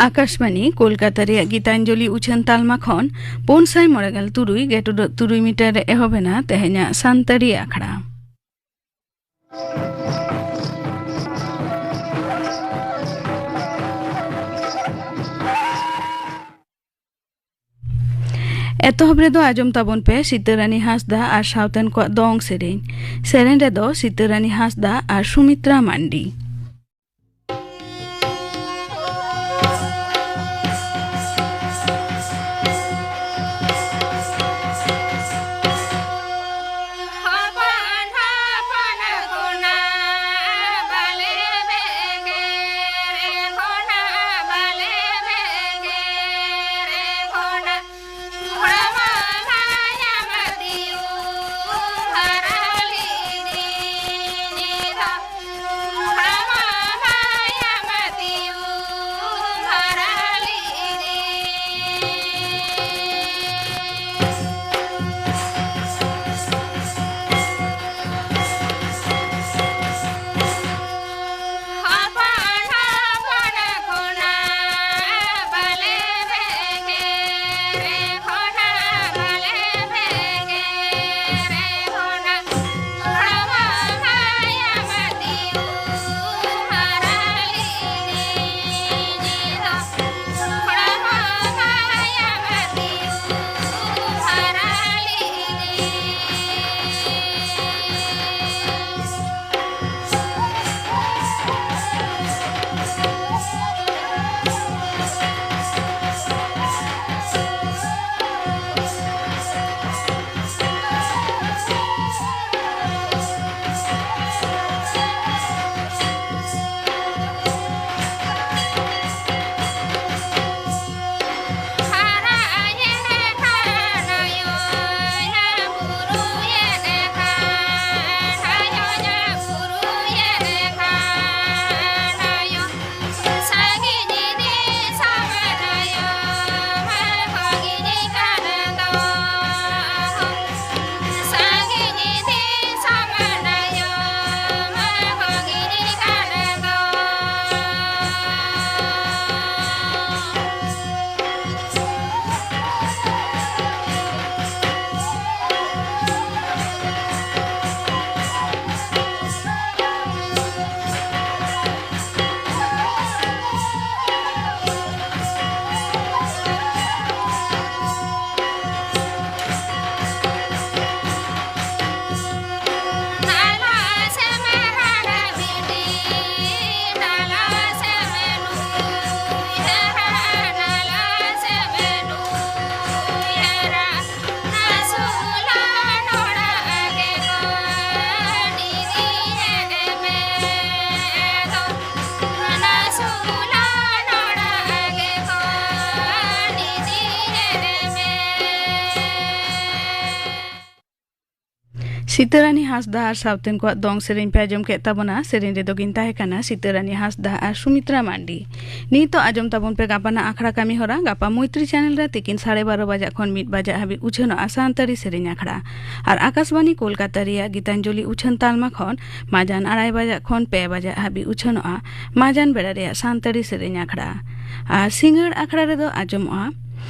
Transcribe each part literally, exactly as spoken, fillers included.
ᱟᱠᱟᱥᱵᱟᱱᱤ ᱠᱳᱞᱠᱟᱛᱟ ᱨᱮᱭᱟᱜ ᱜᱤᱛᱟᱧᱡᱚᱞᱤ ᱩᱪᱷᱟᱹᱱ ᱛᱟᱞᱢᱟ ᱠᱷᱚᱱ ᱯᱩᱱ ᱥᱟᱭ ᱢᱚᱬᱮ ᱜᱮᱞ ᱛᱩᱨᱩᱭ ᱜᱮᱴᱩᱰᱟᱹᱜ ᱛᱩᱨᱩᱭ ᱢᱤᱴᱟᱨ ᱨᱮ ᱮᱦᱚᱵ ᱮᱱᱟ ᱛᱮᱦᱮᱧᱟᱜ ᱥᱟᱱᱛᱟᱲᱤ ᱟᱠᱷᱲᱟ᱾ ᱮᱛᱚᱦᱚᱵ ᱨᱮᱫᱚ ᱟᱸᱡᱚᱢ ᱛᱟᱵᱚᱱ ᱯᱮ ᱥᱤᱛᱟᱹᱨᱟᱱᱤ ᱦᱟᱸᱥᱫᱟ ᱟᱨ ᱥᱟᱶᱛᱮᱱ ᱠᱚᱣᱟᱜ ᱫᱚᱝ ᱥᱮᱨᱮᱧ᱾ ᱥᱮᱨᱮᱧ ᱨᱮᱫᱚ ᱥᱤᱛᱟᱹᱨᱟᱱᱤ ᱦᱟᱸᱥᱫᱟ ᱟᱨ ᱥᱩᱢᱤᱛᱨᱟ ᱢᱟᱱᱰᱤ᱾ ᱥᱤᱛᱟᱹᱨᱟᱱᱤ ᱦᱟᱸᱥᱫᱟ ᱟᱨ ᱥᱟᱶᱛᱮᱱ ᱠᱚᱣᱟᱜ ᱫᱚᱝ ᱥᱮᱨᱮᱧ ᱯᱮ ᱟᱸᱡᱚᱢ ᱠᱮᱫ ᱛᱟᱵᱚᱱᱟ᱾ ᱥᱮᱨᱮᱧ ᱨᱮᱫᱚ ᱠᱤᱱ ᱛᱟᱦᱮᱸ ᱠᱟᱱᱟ ᱥᱤᱛᱟᱹᱨᱟᱱᱤ ᱦᱟᱸᱥᱫᱟ ᱟᱨ ᱥᱩᱢᱤᱛᱨᱟ ᱢᱟᱱᱰᱤ᱾ ᱱᱤᱛᱚᱜ ᱟᱸᱡᱚᱢ ᱛᱟᱵᱚᱱ ᱯᱮ ᱜᱟᱯᱟᱱᱟᱜ ᱟᱠᱷᱲᱟ ᱠᱟᱹᱢᱤ ᱦᱚᱨᱟ᱾ ᱜᱟᱯᱟ ᱢᱳᱭᱛᱨᱤ ᱪᱮᱱᱮᱞ ᱨᱮ ᱛᱤᱠᱤᱱ ᱥᱟᱲᱮ ᱵᱟᱨᱚ ᱵᱟᱡᱟᱜ ᱠᱷᱚᱱ ᱢᱤᱫ ᱵᱟᱡᱟᱜ ᱦᱟᱹᱵᱤᱡ ᱩᱪᱷᱟᱹᱱᱚᱜᱼᱟ ᱥᱟᱱᱛᱟᱲᱤ ᱥᱮᱨᱮᱧ ᱟᱠᱷᱲᱟ᱾ ᱟᱨ ᱟᱠᱟᱥᱵᱟᱱᱤ ᱠᱳᱞᱠᱟᱛᱟ ᱨᱮᱭᱟᱜ ᱜᱤᱛᱟᱧᱡᱚᱞᱤ ᱩᱪᱷᱟᱹᱱ ᱛᱟᱞᱢᱟ ᱠᱷᱚᱱ ᱢᱟᱡᱟᱱ ᱟᱲᱟᱭ ᱵᱟᱡᱟᱜ ᱠᱷᱚᱱ ᱯᱮ ᱵᱟᱡᱟᱜ ᱦᱟᱹᱵᱤᱡ ᱩᱪᱷᱟᱹᱱᱚᱜᱼᱟ ᱢᱟᱡᱟᱱ ᱵᱮᱲᱟ ᱨᱮᱭᱟᱜ ᱥᱟᱱᱛᱟᱲᱤ ᱥᱮᱨᱮᱧ ᱟᱠᱷᱲᱟ᱾ ᱟᱨ ᱥᱤᱸᱜᱟᱹᱲ ᱟᱠᱷᱲᱟ ᱨᱮᱫᱚ ᱟᱸᱡᱚᱢᱚᱜᱼᱟ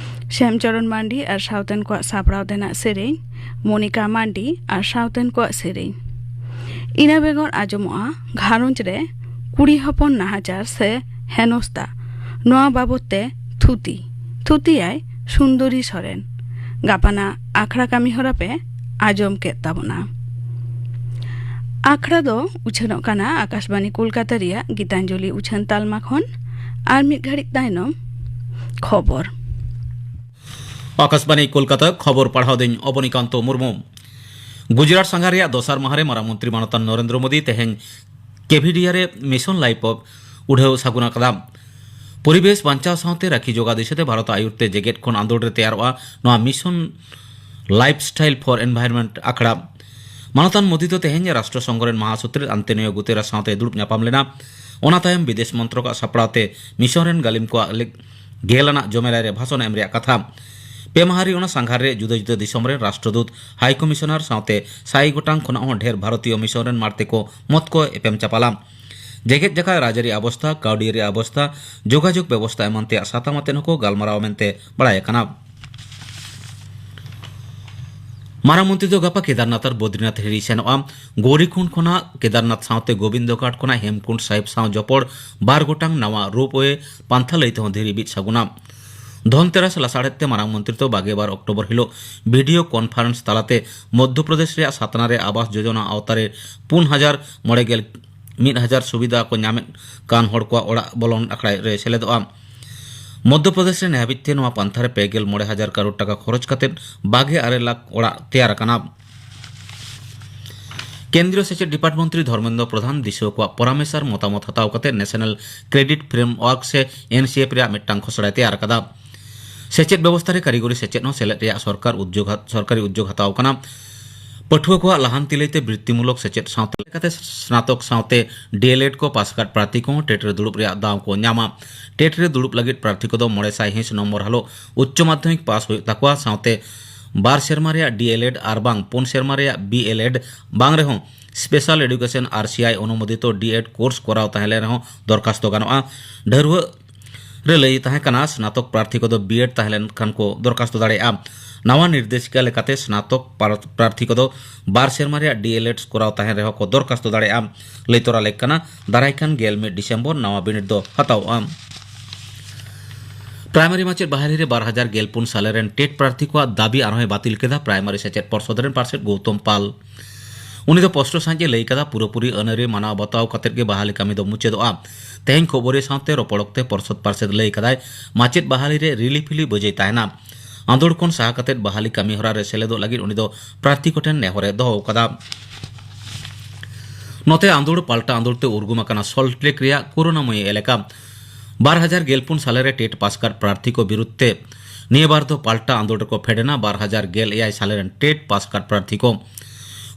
ᱥᱮᱢᱪᱚᱨᱚᱱ ᱢᱟᱱᱰᱤ ᱟᱨ ᱥᱟᱶᱛᱮᱱ ᱠᱚᱣᱟᱜ ᱥᱟᱯᱲᱟᱣ ᱛᱮᱱᱟᱜ ᱥᱮᱨᱮᱧ, ᱢᱚᱱᱤᱠᱟ ᱢᱟᱱᱰᱤ ᱟᱨ ᱥᱟᱶᱛᱮᱱ ᱠᱚᱣᱟᱜ ᱥᱮᱨᱮᱧ᱾ ᱤᱱᱟᱹ ᱵᱮᱜᱚᱨ ᱟᱸᱡᱚᱢᱚᱜᱼᱟ ᱜᱷᱟᱨᱚᱸᱡᱽ ᱨᱮ ᱠᱩᱲᱤ ᱦᱚᱯᱚᱱ ᱱᱟᱦᱟᱪᱟᱨ ᱥᱮ ᱦᱮᱱᱚᱥᱛᱟ, ᱱᱚᱣᱟ ᱵᱟᱵᱚᱛ ᱛᱮ ᱛᱷᱩᱛᱤ, ᱛᱷᱩᱛᱤᱭᱟᱭ ᱥᱩᱱᱫᱚᱨᱤ ᱥᱚᱨᱮᱱ᱾ ᱜᱟᱯᱟᱱᱟᱜ ᱟᱠᱷᱲᱟ ᱠᱟᱹᱢᱤ ᱦᱚᱨᱟ ᱯᱮ ᱟᱸᱡᱚᱢ ᱠᱮᱫ ᱛᱟᱵᱚᱱᱟ᱾ ᱟᱠᱷᱲᱟ ᱫᱚ ᱩᱪᱷᱟᱹᱱᱚᱜ ᱠᱟᱱᱟ ᱟᱠᱟᱥᱵᱟᱱᱤ ᱠᱳᱞᱠᱟᱛᱟ ᱨᱮᱭᱟᱜ ᱜᱤᱛᱟᱧᱡᱚᱞᱤ ᱩᱪᱷᱟᱹᱱ ᱛᱟᱞᱢᱟ ᱠᱷᱚᱱ᱾ ᱟᱨ ᱢᱤᱫ ᱜᱷᱟᱹᱲᱤᱡ ᱛᱟᱭᱱᱚᱢ ᱠᱷᱚᱵᱚᱨ᱾ ᱟᱠᱟᱥᱵᱟᱱᱤ ᱠᱳᱞᱠᱟᱛᱟ, ᱠᱷᱚᱵᱚᱨ ᱯᱟᱲᱦᱟᱣ ᱫᱟᱹᱧ ᱚᱵᱚᱱᱤᱠᱟᱱᱛᱚ ᱢᱩᱨᱢᱩ᱾ ᱜᱩᱡᱽᱨᱟᱴ ᱥᱟᱸᱜᱷᱟᱨ ᱨᱮᱭᱟᱜ ᱫᱚᱥᱟᱨ ᱢᱟᱦᱟ ᱨᱮ ᱢᱟᱨᱟᱝ ᱢᱚᱱᱛᱨᱤ ᱢᱟᱱᱚᱛᱟᱱ ᱱᱚᱨᱮᱱᱫᱨᱚ ᱢᱳᱫᱤ ᱛᱮᱦᱮᱧ ᱠᱮᱵᱷᱤᱰᱤᱭᱟ ᱨᱮ ᱢᱤᱥᱚᱱ ᱞᱟᱭᱤᱯᱷ ᱚᱯᱷ ᱩᱰᱷᱟᱹᱣ ᱥᱟᱹᱜᱩᱱ ᱟᱠᱟᱫᱟ᱾ ᱯᱚᱨᱤᱵᱮᱥ ᱵᱟᱧᱪᱟᱣ ᱥᱟᱶᱛᱮ ᱨᱟᱹᱠᱷᱤ ᱡᱚᱜᱟᱣ ᱫᱤᱥᱟᱹᱛᱮ ᱵᱷᱟᱨᱚᱛ ᱟᱜ ᱟᱹᱭᱩᱨ ᱛᱮ ᱡᱮᱜᱮᱫ ᱠᱷᱚᱱ ᱟᱸᱫᱳᱲ ᱨᱮ ᱛᱮᱭᱟᱨᱚᱜᱼᱟ ᱱᱚᱣᱟ ᱢᱤᱥᱚᱱ ᱞᱟᱭᱤᱯᱷ ᱥᱴᱟᱭᱤᱞ ᱯᱷᱚᱨ ᱮᱱᱵᱷᱟᱭᱨᱱᱢᱮᱱᱴ ᱟᱠᱷᱲᱟ᱾ ᱢᱟᱱᱚᱛᱟᱱ ᱢᱳᱫᱤ ᱫᱚ ᱛᱮᱦᱮᱧ ᱨᱟᱥᱴᱨᱚ ᱥᱚᱝᱜᱷᱚ ᱨᱮᱱ ᱢᱟᱦᱟᱥᱚᱛᱨᱤ ᱟᱱᱛᱳᱱᱤᱭᱳ ᱜᱩᱛᱮᱨᱟᱥ ᱥᱟᱶᱛᱮ ᱫᱩᱲᱩᱵ ᱧᱟᱯᱟᱢ ᱞᱮᱱᱟ᱾ ᱚᱱᱟ ᱛᱟᱭᱚᱢ ᱵᱤᱫᱮᱥ ᱢᱚᱱᱛᱨᱚᱠ ᱟᱜ ᱥᱟᱯᱲᱟᱣ ᱛᱮ ᱢᱤᱥᱚᱱ ᱨᱮᱱ ᱜᱟᱹᱞᱤᱢ ᱠᱚᱣᱟᱜ ᱞᱮ-, ᱜᱮᱞ ᱟᱱᱟᱜ ᱡᱚᱢᱮᱞᱟᱭ ᱨᱮ ᱵᱷᱟᱥᱚᱱ ᱮᱢ ᱨᱮᱭᱟᱜ ᱠᱟᱛᱷᱟ᱾ ᱯᱮ ᱢᱟᱦᱟ ᱨᱮ ᱚᱱᱟ ᱥᱟᱸᱜᱷᱟᱨ ᱨᱮ ᱡᱩᱫᱟᱹ ᱡᱩᱫᱟᱹ ᱫᱤᱥᱚᱢ ᱨᱮᱱ ᱨᱟᱥᱴᱨᱚᱫᱩᱛ, ᱦᱟᱭ ᱠᱚᱢᱤᱥᱚᱱᱟᱨ ᱥᱟᱶᱛᱮ ᱥᱟᱭ ᱜᱚᱴᱟᱝ ᱠᱷᱚᱱᱟᱜ ᱦᱚᱸ ᱰᱷᱮᱨ ᱵᱷᱟᱨᱚᱛᱤᱭᱚ ᱢᱤᱥᱚᱱ ᱨᱮᱱ ᱢᱟᱬᱛᱮ ᱠᱚ ᱢᱚᱛ ᱠᱚ ᱮᱯᱮᱢ ᱪᱟᱯᱟᱞᱟ᱾ ᱡᱮᱜᱮᱛ ᱡᱟᱠᱟᱛ ᱨᱟᱡᱽᱟᱹᱨᱤ ᱚᱵᱚᱥᱛᱷᱟ, ᱠᱟᱹᱣᱰᱤᱭᱟᱹᱨᱤ ᱚᱵᱚᱥᱛᱷᱟ, ᱡᱳᱜᱟᱡᱳᱜᱽ ᱵᱮᱵᱚᱥᱛᱷᱟ ᱮᱢᱟᱱ ᱛᱮᱭᱟᱜ ᱥᱟᱛᱟᱢ ᱟᱛᱮ ᱦᱚᱸᱠᱚ ᱜᱟᱞᱢᱟᱨᱟᱣᱟ ᱢᱮᱱᱛᱮ ᱵᱟᱲᱟᱭ ᱟᱠᱟᱱᱟ᱾ ᱢᱟᱨᱟᱝ ᱢᱚᱱᱛᱨᱤ ᱫᱚ ᱜᱟᱯᱟ ᱠᱮᱫᱟᱨᱱᱟᱛᱷ ᱟᱨ ᱵᱚᱫᱨᱤᱱᱟᱛᱷ ᱦᱤᱨᱤ ᱥᱮᱱᱚᱜᱼᱟ᱾ ᱜᱳᱨᱤᱠᱩᱱᱰ ᱠᱷᱚᱱᱟᱜ ᱠᱮᱫᱟᱨᱱᱟᱛᱷ ᱥᱟᱶᱛᱮ ᱜᱳᱵᱤᱱᱫᱚ ᱜᱷᱟᱴ ᱠᱷᱚᱱᱟᱜ ᱦᱮᱢᱠᱩᱱᱰ ᱥᱟᱦᱮᱵᱽ ᱥᱟᱶ ᱡᱚᱯᱚᱲ ᱵᱟᱨ ᱜᱚᱴᱟᱝ ᱱᱟᱣᱟ ᱨᱳᱯᱣᱮ ᱯᱟᱱᱛᱷᱟ ᱞᱟᱹᱭ ᱛᱮᱦᱚᱸ ᱫᱷᱤᱨᱤ ᱵᱤᱫ ᱥᱟᱹᱜᱩᱱᱟ᱾ ᱫᱷᱚᱱᱛᱮᱨᱟᱥ ᱞᱟᱥᱟᱲᱦᱮᱫ ᱛᱮ ᱢᱟᱨᱟᱝ ᱢᱚᱱᱛᱨᱤ ᱫᱚ ᱵᱟᱜᱮ ᱵᱟᱨ ᱚᱠᱴᱳᱵᱚᱨ ᱦᱤᱞᱳᱜ ᱵᱷᱤᱰᱤᱭᱳ ᱠᱚᱱᱯᱷᱟᱨᱮᱱᱥ ᱛᱟᱞᱟᱛᱮ ᱢᱚᱫᱽᱫᱷᱚ ᱯᱨᱚᱫᱮᱥ ᱨᱮᱭᱟᱜ ᱥᱟᱛᱱᱟ ᱨᱮ ᱟᱵᱟᱥ ᱡᱳᱡᱚᱱᱟ ᱟᱣᱛᱟᱨᱮ ᱯᱩᱱ ᱦᱟᱡᱟᱨ ᱢᱚᱬᱮ ᱜᱮᱞ ᱢᱤᱫ ᱦᱟᱡᱟᱨ ᱥᱩᱵᱤᱫᱷᱟ ᱠᱚ ᱧᱟᱢᱮᱫ ᱠᱟᱱ ᱦᱚᱲ ᱠᱚᱣᱟᱜ ᱚᱲᱟᱜ ᱵᱚᱞᱚᱱ ᱟᱠᱷᱲᱟ ᱨᱮ ᱥᱮᱞᱮᱫᱚᱜᱼᱟ᱾ ᱢᱚᱫᱽᱫᱷᱚ ᱯᱨᱚᱫᱮᱥ ᱨᱮ ᱱᱤᱭᱟᱹ ᱦᱟᱹᱵᱤᱡ ᱛᱮ ᱱᱚᱣᱟ ᱯᱟᱱᱛᱷᱟ ᱨᱮ ᱯᱮ ᱜᱮᱞ ᱢᱚᱬᱮ ᱦᱟᱡᱟᱨ ᱠᱟᱨᱳᱲ ᱴᱟᱠᱟ ᱠᱷᱚᱨᱚᱪ ᱠᱟᱛᱮ ᱵᱟᱜᱮ ᱟᱨᱮ ᱞᱟᱠᱷ ᱚᱲᱟᱜ ᱛᱮᱭᱟᱨ ᱟᱠᱟᱱᱟ᱾ ᱠᱮᱱᱫᱨᱤᱭᱚ ᱥᱮᱪᱮᱫ ᱰᱤᱯᱟᱨᱴ ᱢᱚᱱᱛᱨᱤ ᱫᱷᱚᱨᱢᱮᱱᱫᱨᱚ ᱯᱨᱚᱫᱷᱟᱱ ᱫᱤᱥᱩᱣᱟᱹ ᱠᱚᱣᱟᱜ ᱯᱚᱨᱟᱢᱮᱥ ᱟᱨ ᱢᱚᱛᱟᱢᱚᱛ ᱦᱟᱛᱟᱣ ᱠᱟᱛᱮ ᱱᱮᱥᱱᱟᱞ ᱠᱨᱮᱰᱤᱴ ᱯᱷᱨᱮᱢᱣᱟᱨᱠ ᱥᱮ ᱮᱱ ᱥᱤ ᱮᱯᱷ ᱨᱮᱭᱟᱜ ᱢᱤᱫᱴᱟᱝ ᱠᱷᱚᱥᱲᱟᱭ ᱛᱮᱭᱟᱨ ᱟᱠᱟᱫᱟ᱾ ᱥᱮᱪᱮᱫ ᱵᱮᱵᱚᱥᱛᱷᱟ ᱨᱮ ᱠᱟᱹᱨᱤᱜᱚᱨᱤ ᱥᱮᱪᱮᱫ ᱦᱚᱸ ᱥᱮᱞᱮᱫ ᱨᱮᱭᱟᱜ ᱥᱚᱨᱠᱟᱨ ᱩᱫᱽᱡᱳᱜᱽ ᱦᱟ-, ᱥᱚᱨᱠᱟᱨᱤ ᱩᱫᱽᱡᱳᱜᱽ ᱦᱟᱛᱟᱣ ᱟᱠᱟᱱᱟ᱾ ᱯᱟᱹᱴᱷᱩᱣᱟᱹ ᱠᱚᱣᱟᱜ ᱞᱟᱦᱟᱱᱛᱤ ᱞᱟᱹᱭᱛᱮ ᱵᱨᱤᱛᱛᱤᱢᱩᱞᱚᱠ ᱥᱮᱪᱮᱫ ᱥᱟᱶᱛᱮ ᱞᱮᱠᱟᱛᱮ ᱥᱱᱟᱛᱚᱠ ᱥᱟᱶᱛᱮ ᱰᱤᱮᱞᱮᱰ ᱠᱚ ᱯᱟᱥ ᱟᱠᱟᱫ ᱯᱨᱟᱨᱛᱷᱤ ᱠᱚᱦᱚᱸ ᱴᱮᱴ ᱨᱮ ᱫᱩᱲᱩᱵ ᱨᱮᱭᱟᱜ ᱫᱟᱣ ᱠᱚ ᱧᱟᱢᱟ᱾ ᱴᱮᱴ ᱨᱮ ᱫᱩᱲᱩᱵ ᱞᱟᱹᱜᱤᱫ ᱯᱨᱟᱨᱛᱷᱤ ᱠᱚᱫᱚ ᱢᱚᱬᱮ ᱥᱟᱭ ᱦᱤᱸᱥ ᱱᱚᱢᱵᱚᱨ ᱦᱟᱞᱚ ᱩᱪᱪᱚ ᱢᱟᱫᱽᱫᱷᱚᱢᱤᱠ ᱯᱟᱥ ᱦᱩᱭᱩᱜ ᱛᱟᱠᱚᱣᱟ, ᱥᱟᱶᱛᱮ ᱵᱟᱨ ᱥᱮᱨᱢᱟ ᱨᱮᱭᱟᱜ ᱰᱤᱮᱞᱮᱰ ᱟᱨ ᱵᱟᱝ ᱯᱩᱱ ᱥᱮᱨᱢᱟ ᱨᱮᱭᱟᱜ ᱵᱤᱮᱞᱮᱰ ᱵᱟᱝ ᱨᱮᱦᱚᱸ ᱥᱯᱮᱥᱟᱞ ᱮᱰᱩᱠᱮᱥᱚᱱ ᱟᱨ ᱥᱤᱟᱭ ᱚᱱᱩᱢᱳᱫᱤᱛᱚ ᱰᱤᱮᱰ ᱠᱳᱨᱥ ᱠᱚᱨᱟᱣ ᱛᱟᱦᱮᱸ ᱞᱮᱱ ᱨᱮᱦᱚᱸ ᱫᱚᱨᱠᱷᱟᱥᱛᱚ ᱜᱟᱱᱚᱜᱼᱟ᱾ ᱰᱷᱟᱹᱨᱣᱟᱹᱜ ᱨᱮ ᱞᱟᱹᱭ ᱛᱟᱦᱮᱸ ᱠᱟᱱᱟ, ᱥᱱᱟᱛᱚᱠ ᱯᱨᱟᱨᱛᱷᱤ ᱠᱚᱫᱚ ᱵᱤᱮᱰ ᱛᱟᱦᱮᱸ ᱞᱮᱱᱠᱷᱟᱱ ᱠᱚ ᱫᱚᱨᱠᱷᱟᱥᱛᱚ ᱫᱟᱲᱮᱭᱟᱜᱼᱟ᱾ ᱱᱟᱣᱟ ᱱᱤᱨᱫᱮᱥᱤᱠᱟ ᱞᱮᱠᱟᱛᱮ ᱥᱱᱟᱛᱚᱠ ᱯᱟᱨ-, ᱯᱨᱟᱨᱛᱷᱤ ᱠᱚᱫᱚ ᱵᱟᱨ ᱥᱮᱨᱢᱟ ᱨᱮᱭᱟᱜ ᱰᱤᱮᱞᱮᱰ ᱠᱚᱨᱟᱣ ᱛᱟᱦᱮᱸ ᱨᱮᱦᱚᱸ ᱠᱚ ᱫᱚᱨᱠᱷᱟᱥᱛᱚ ᱫᱟᱲᱮᱭᱟᱜᱼᱟ᱾ ᱞᱟᱹᱭ ᱛᱚᱨᱟ ᱞᱮᱠ ᱠᱟᱱᱟ, ᱫᱟᱨᱟᱭ ᱠᱟᱱ ᱜᱮᱞ ᱢᱤᱫ ᱰᱤᱥᱮᱢᱵᱚᱨ ᱱᱟᱣᱟ ᱵᱤᱱᱤᱰ ᱫᱚ ᱦᱟᱛᱟᱣᱚᱜᱼᱟ᱾ ᱯᱨᱟᱭᱢᱟᱨᱤ ᱢᱟᱪᱮᱫ ᱵᱟᱦᱟᱞᱤ ᱨᱮ ᱵᱟᱨ ᱦᱟᱡᱟᱨ ᱜᱮᱞ ᱯᱩᱱ ᱥᱟᱞᱮ ᱨᱮᱱ ᱴᱮᱴ ᱯᱨᱟᱨᱛᱷᱤ ᱠᱚᱣᱟᱜ ᱫᱟᱹᱵᱤ ᱟᱨᱦᱚᱸᱭ ᱵᱟᱹᱛᱤᱞ ᱠᱮᱫᱟ ᱯᱨᱟᱭᱢᱟᱨᱤ ᱥᱮᱪᱮᱫ ᱯᱚᱨᱥᱚᱫ ᱨᱮᱱ ᱯᱟᱨᱥᱮᱛ ᱜᱳᱣᱛᱚᱢ ᱯᱟᱞ᱾ ᱩᱱᱤ ᱫᱚ ᱯᱚᱥᱴᱚ ᱥᱟᱸᱦᱤᱡ ᱮ ᱞᱟᱹᱭ ᱠᱟᱫᱟ, ᱯᱩᱨᱟᱹᱯᱩᱨᱤ ᱟᱹᱱ ᱟᱹᱨᱤ ᱢᱟᱱᱟᱣ ᱵᱟᱛᱟᱣ ᱠᱟᱛᱮᱫ ᱜᱮ ᱵᱟᱦᱟᱞᱤ ᱠᱟᱹᱢᱤ ᱫᱚ ᱢᱩᱪᱟᱹᱫᱚᱜᱼᱟ᱾ ᱛᱮᱦᱮᱧ ᱠᱷᱚᱵᱚᱨᱤᱭᱟᱹ ᱥᱟᱶᱛᱮ ᱨᱚᱯᱚᱲ ᱚᱠᱛᱮ ᱯᱚᱨᱥᱚᱫ ᱯᱟᱨᱥᱮᱛ ᱞᱟᱹᱭ ᱠᱟᱫᱟᱭ, ᱢᱟᱪᱮᱫ ᱵᱟᱦᱟᱞᱤ ᱨᱮ ᱨᱤᱞᱤ ᱯᱷᱤᱞᱤ ᱵᱟᱹᱡᱟᱹᱭ ᱛᱟᱦᱮᱱᱟ᱾ ᱟᱸᱫᱳᱲ ᱠᱷᱚᱱ ᱥᱟᱦᱟ ᱠᱟᱛᱮᱫ ᱵᱟᱦᱟᱞᱤ ᱠᱟᱹᱢᱤ ᱦᱚᱨᱟ ᱨᱮ ᱥᱮᱞᱮᱫᱚᱜ ᱞᱟᱹᱜᱤᱫ ᱩᱱᱤ ᱫᱚ ᱯᱨᱟᱨᱛᱷᱤ ᱠᱚᱴᱷᱮᱱ ᱱᱮᱦᱚᱨ ᱮ ᱫᱚᱦᱚ ᱟᱠᱟᱫᱟ᱾ ᱱᱚᱛᱮ ᱟᱸᱫᱳᱲ ᱯᱟᱞᱴᱟ ᱟᱸᱫᱳᱲ ᱛᱮ ᱩᱨᱜᱩᱢ ᱟᱠᱟᱱᱟ ᱥᱚᱞᱴ ᱞᱮᱠ ᱨᱮᱭᱟᱜ ᱠᱚᱨᱩᱱᱟᱢᱚᱭᱤ ᱮᱞᱟᱠᱟ᱾ ᱵᱟᱨ ᱦᱟᱡᱟᱨ ᱜᱮᱞ ᱯᱩᱱ ᱥᱟᱞᱮ ᱨᱮ ᱴᱮᱴ ᱯᱟᱥ ᱠᱟᱨᱰ ᱯᱨᱟᱨᱛᱷᱤ ᱠᱚ ᱵᱤᱨᱩᱫᱷ ᱛᱮ ᱱᱤᱭᱟᱹ ᱵᱟᱨ ᱫᱚ ᱯᱟᱞᱴᱟ ᱟᱸᱫᱳᱲ ᱨᱮᱠᱚ ᱯᱷᱮᱰ ᱮᱱᱟ ᱵᱟᱨ ᱦᱟᱡᱟᱨ ᱜᱮᱞ ᱮᱭᱟᱭ ᱥᱟᱞᱮ ᱨᱮᱱ ᱴᱮᱴ ᱯᱟᱥ ᱠᱟᱨᱰ ᱯᱨᱟᱨᱛᱷᱤ ᱠᱚ᱾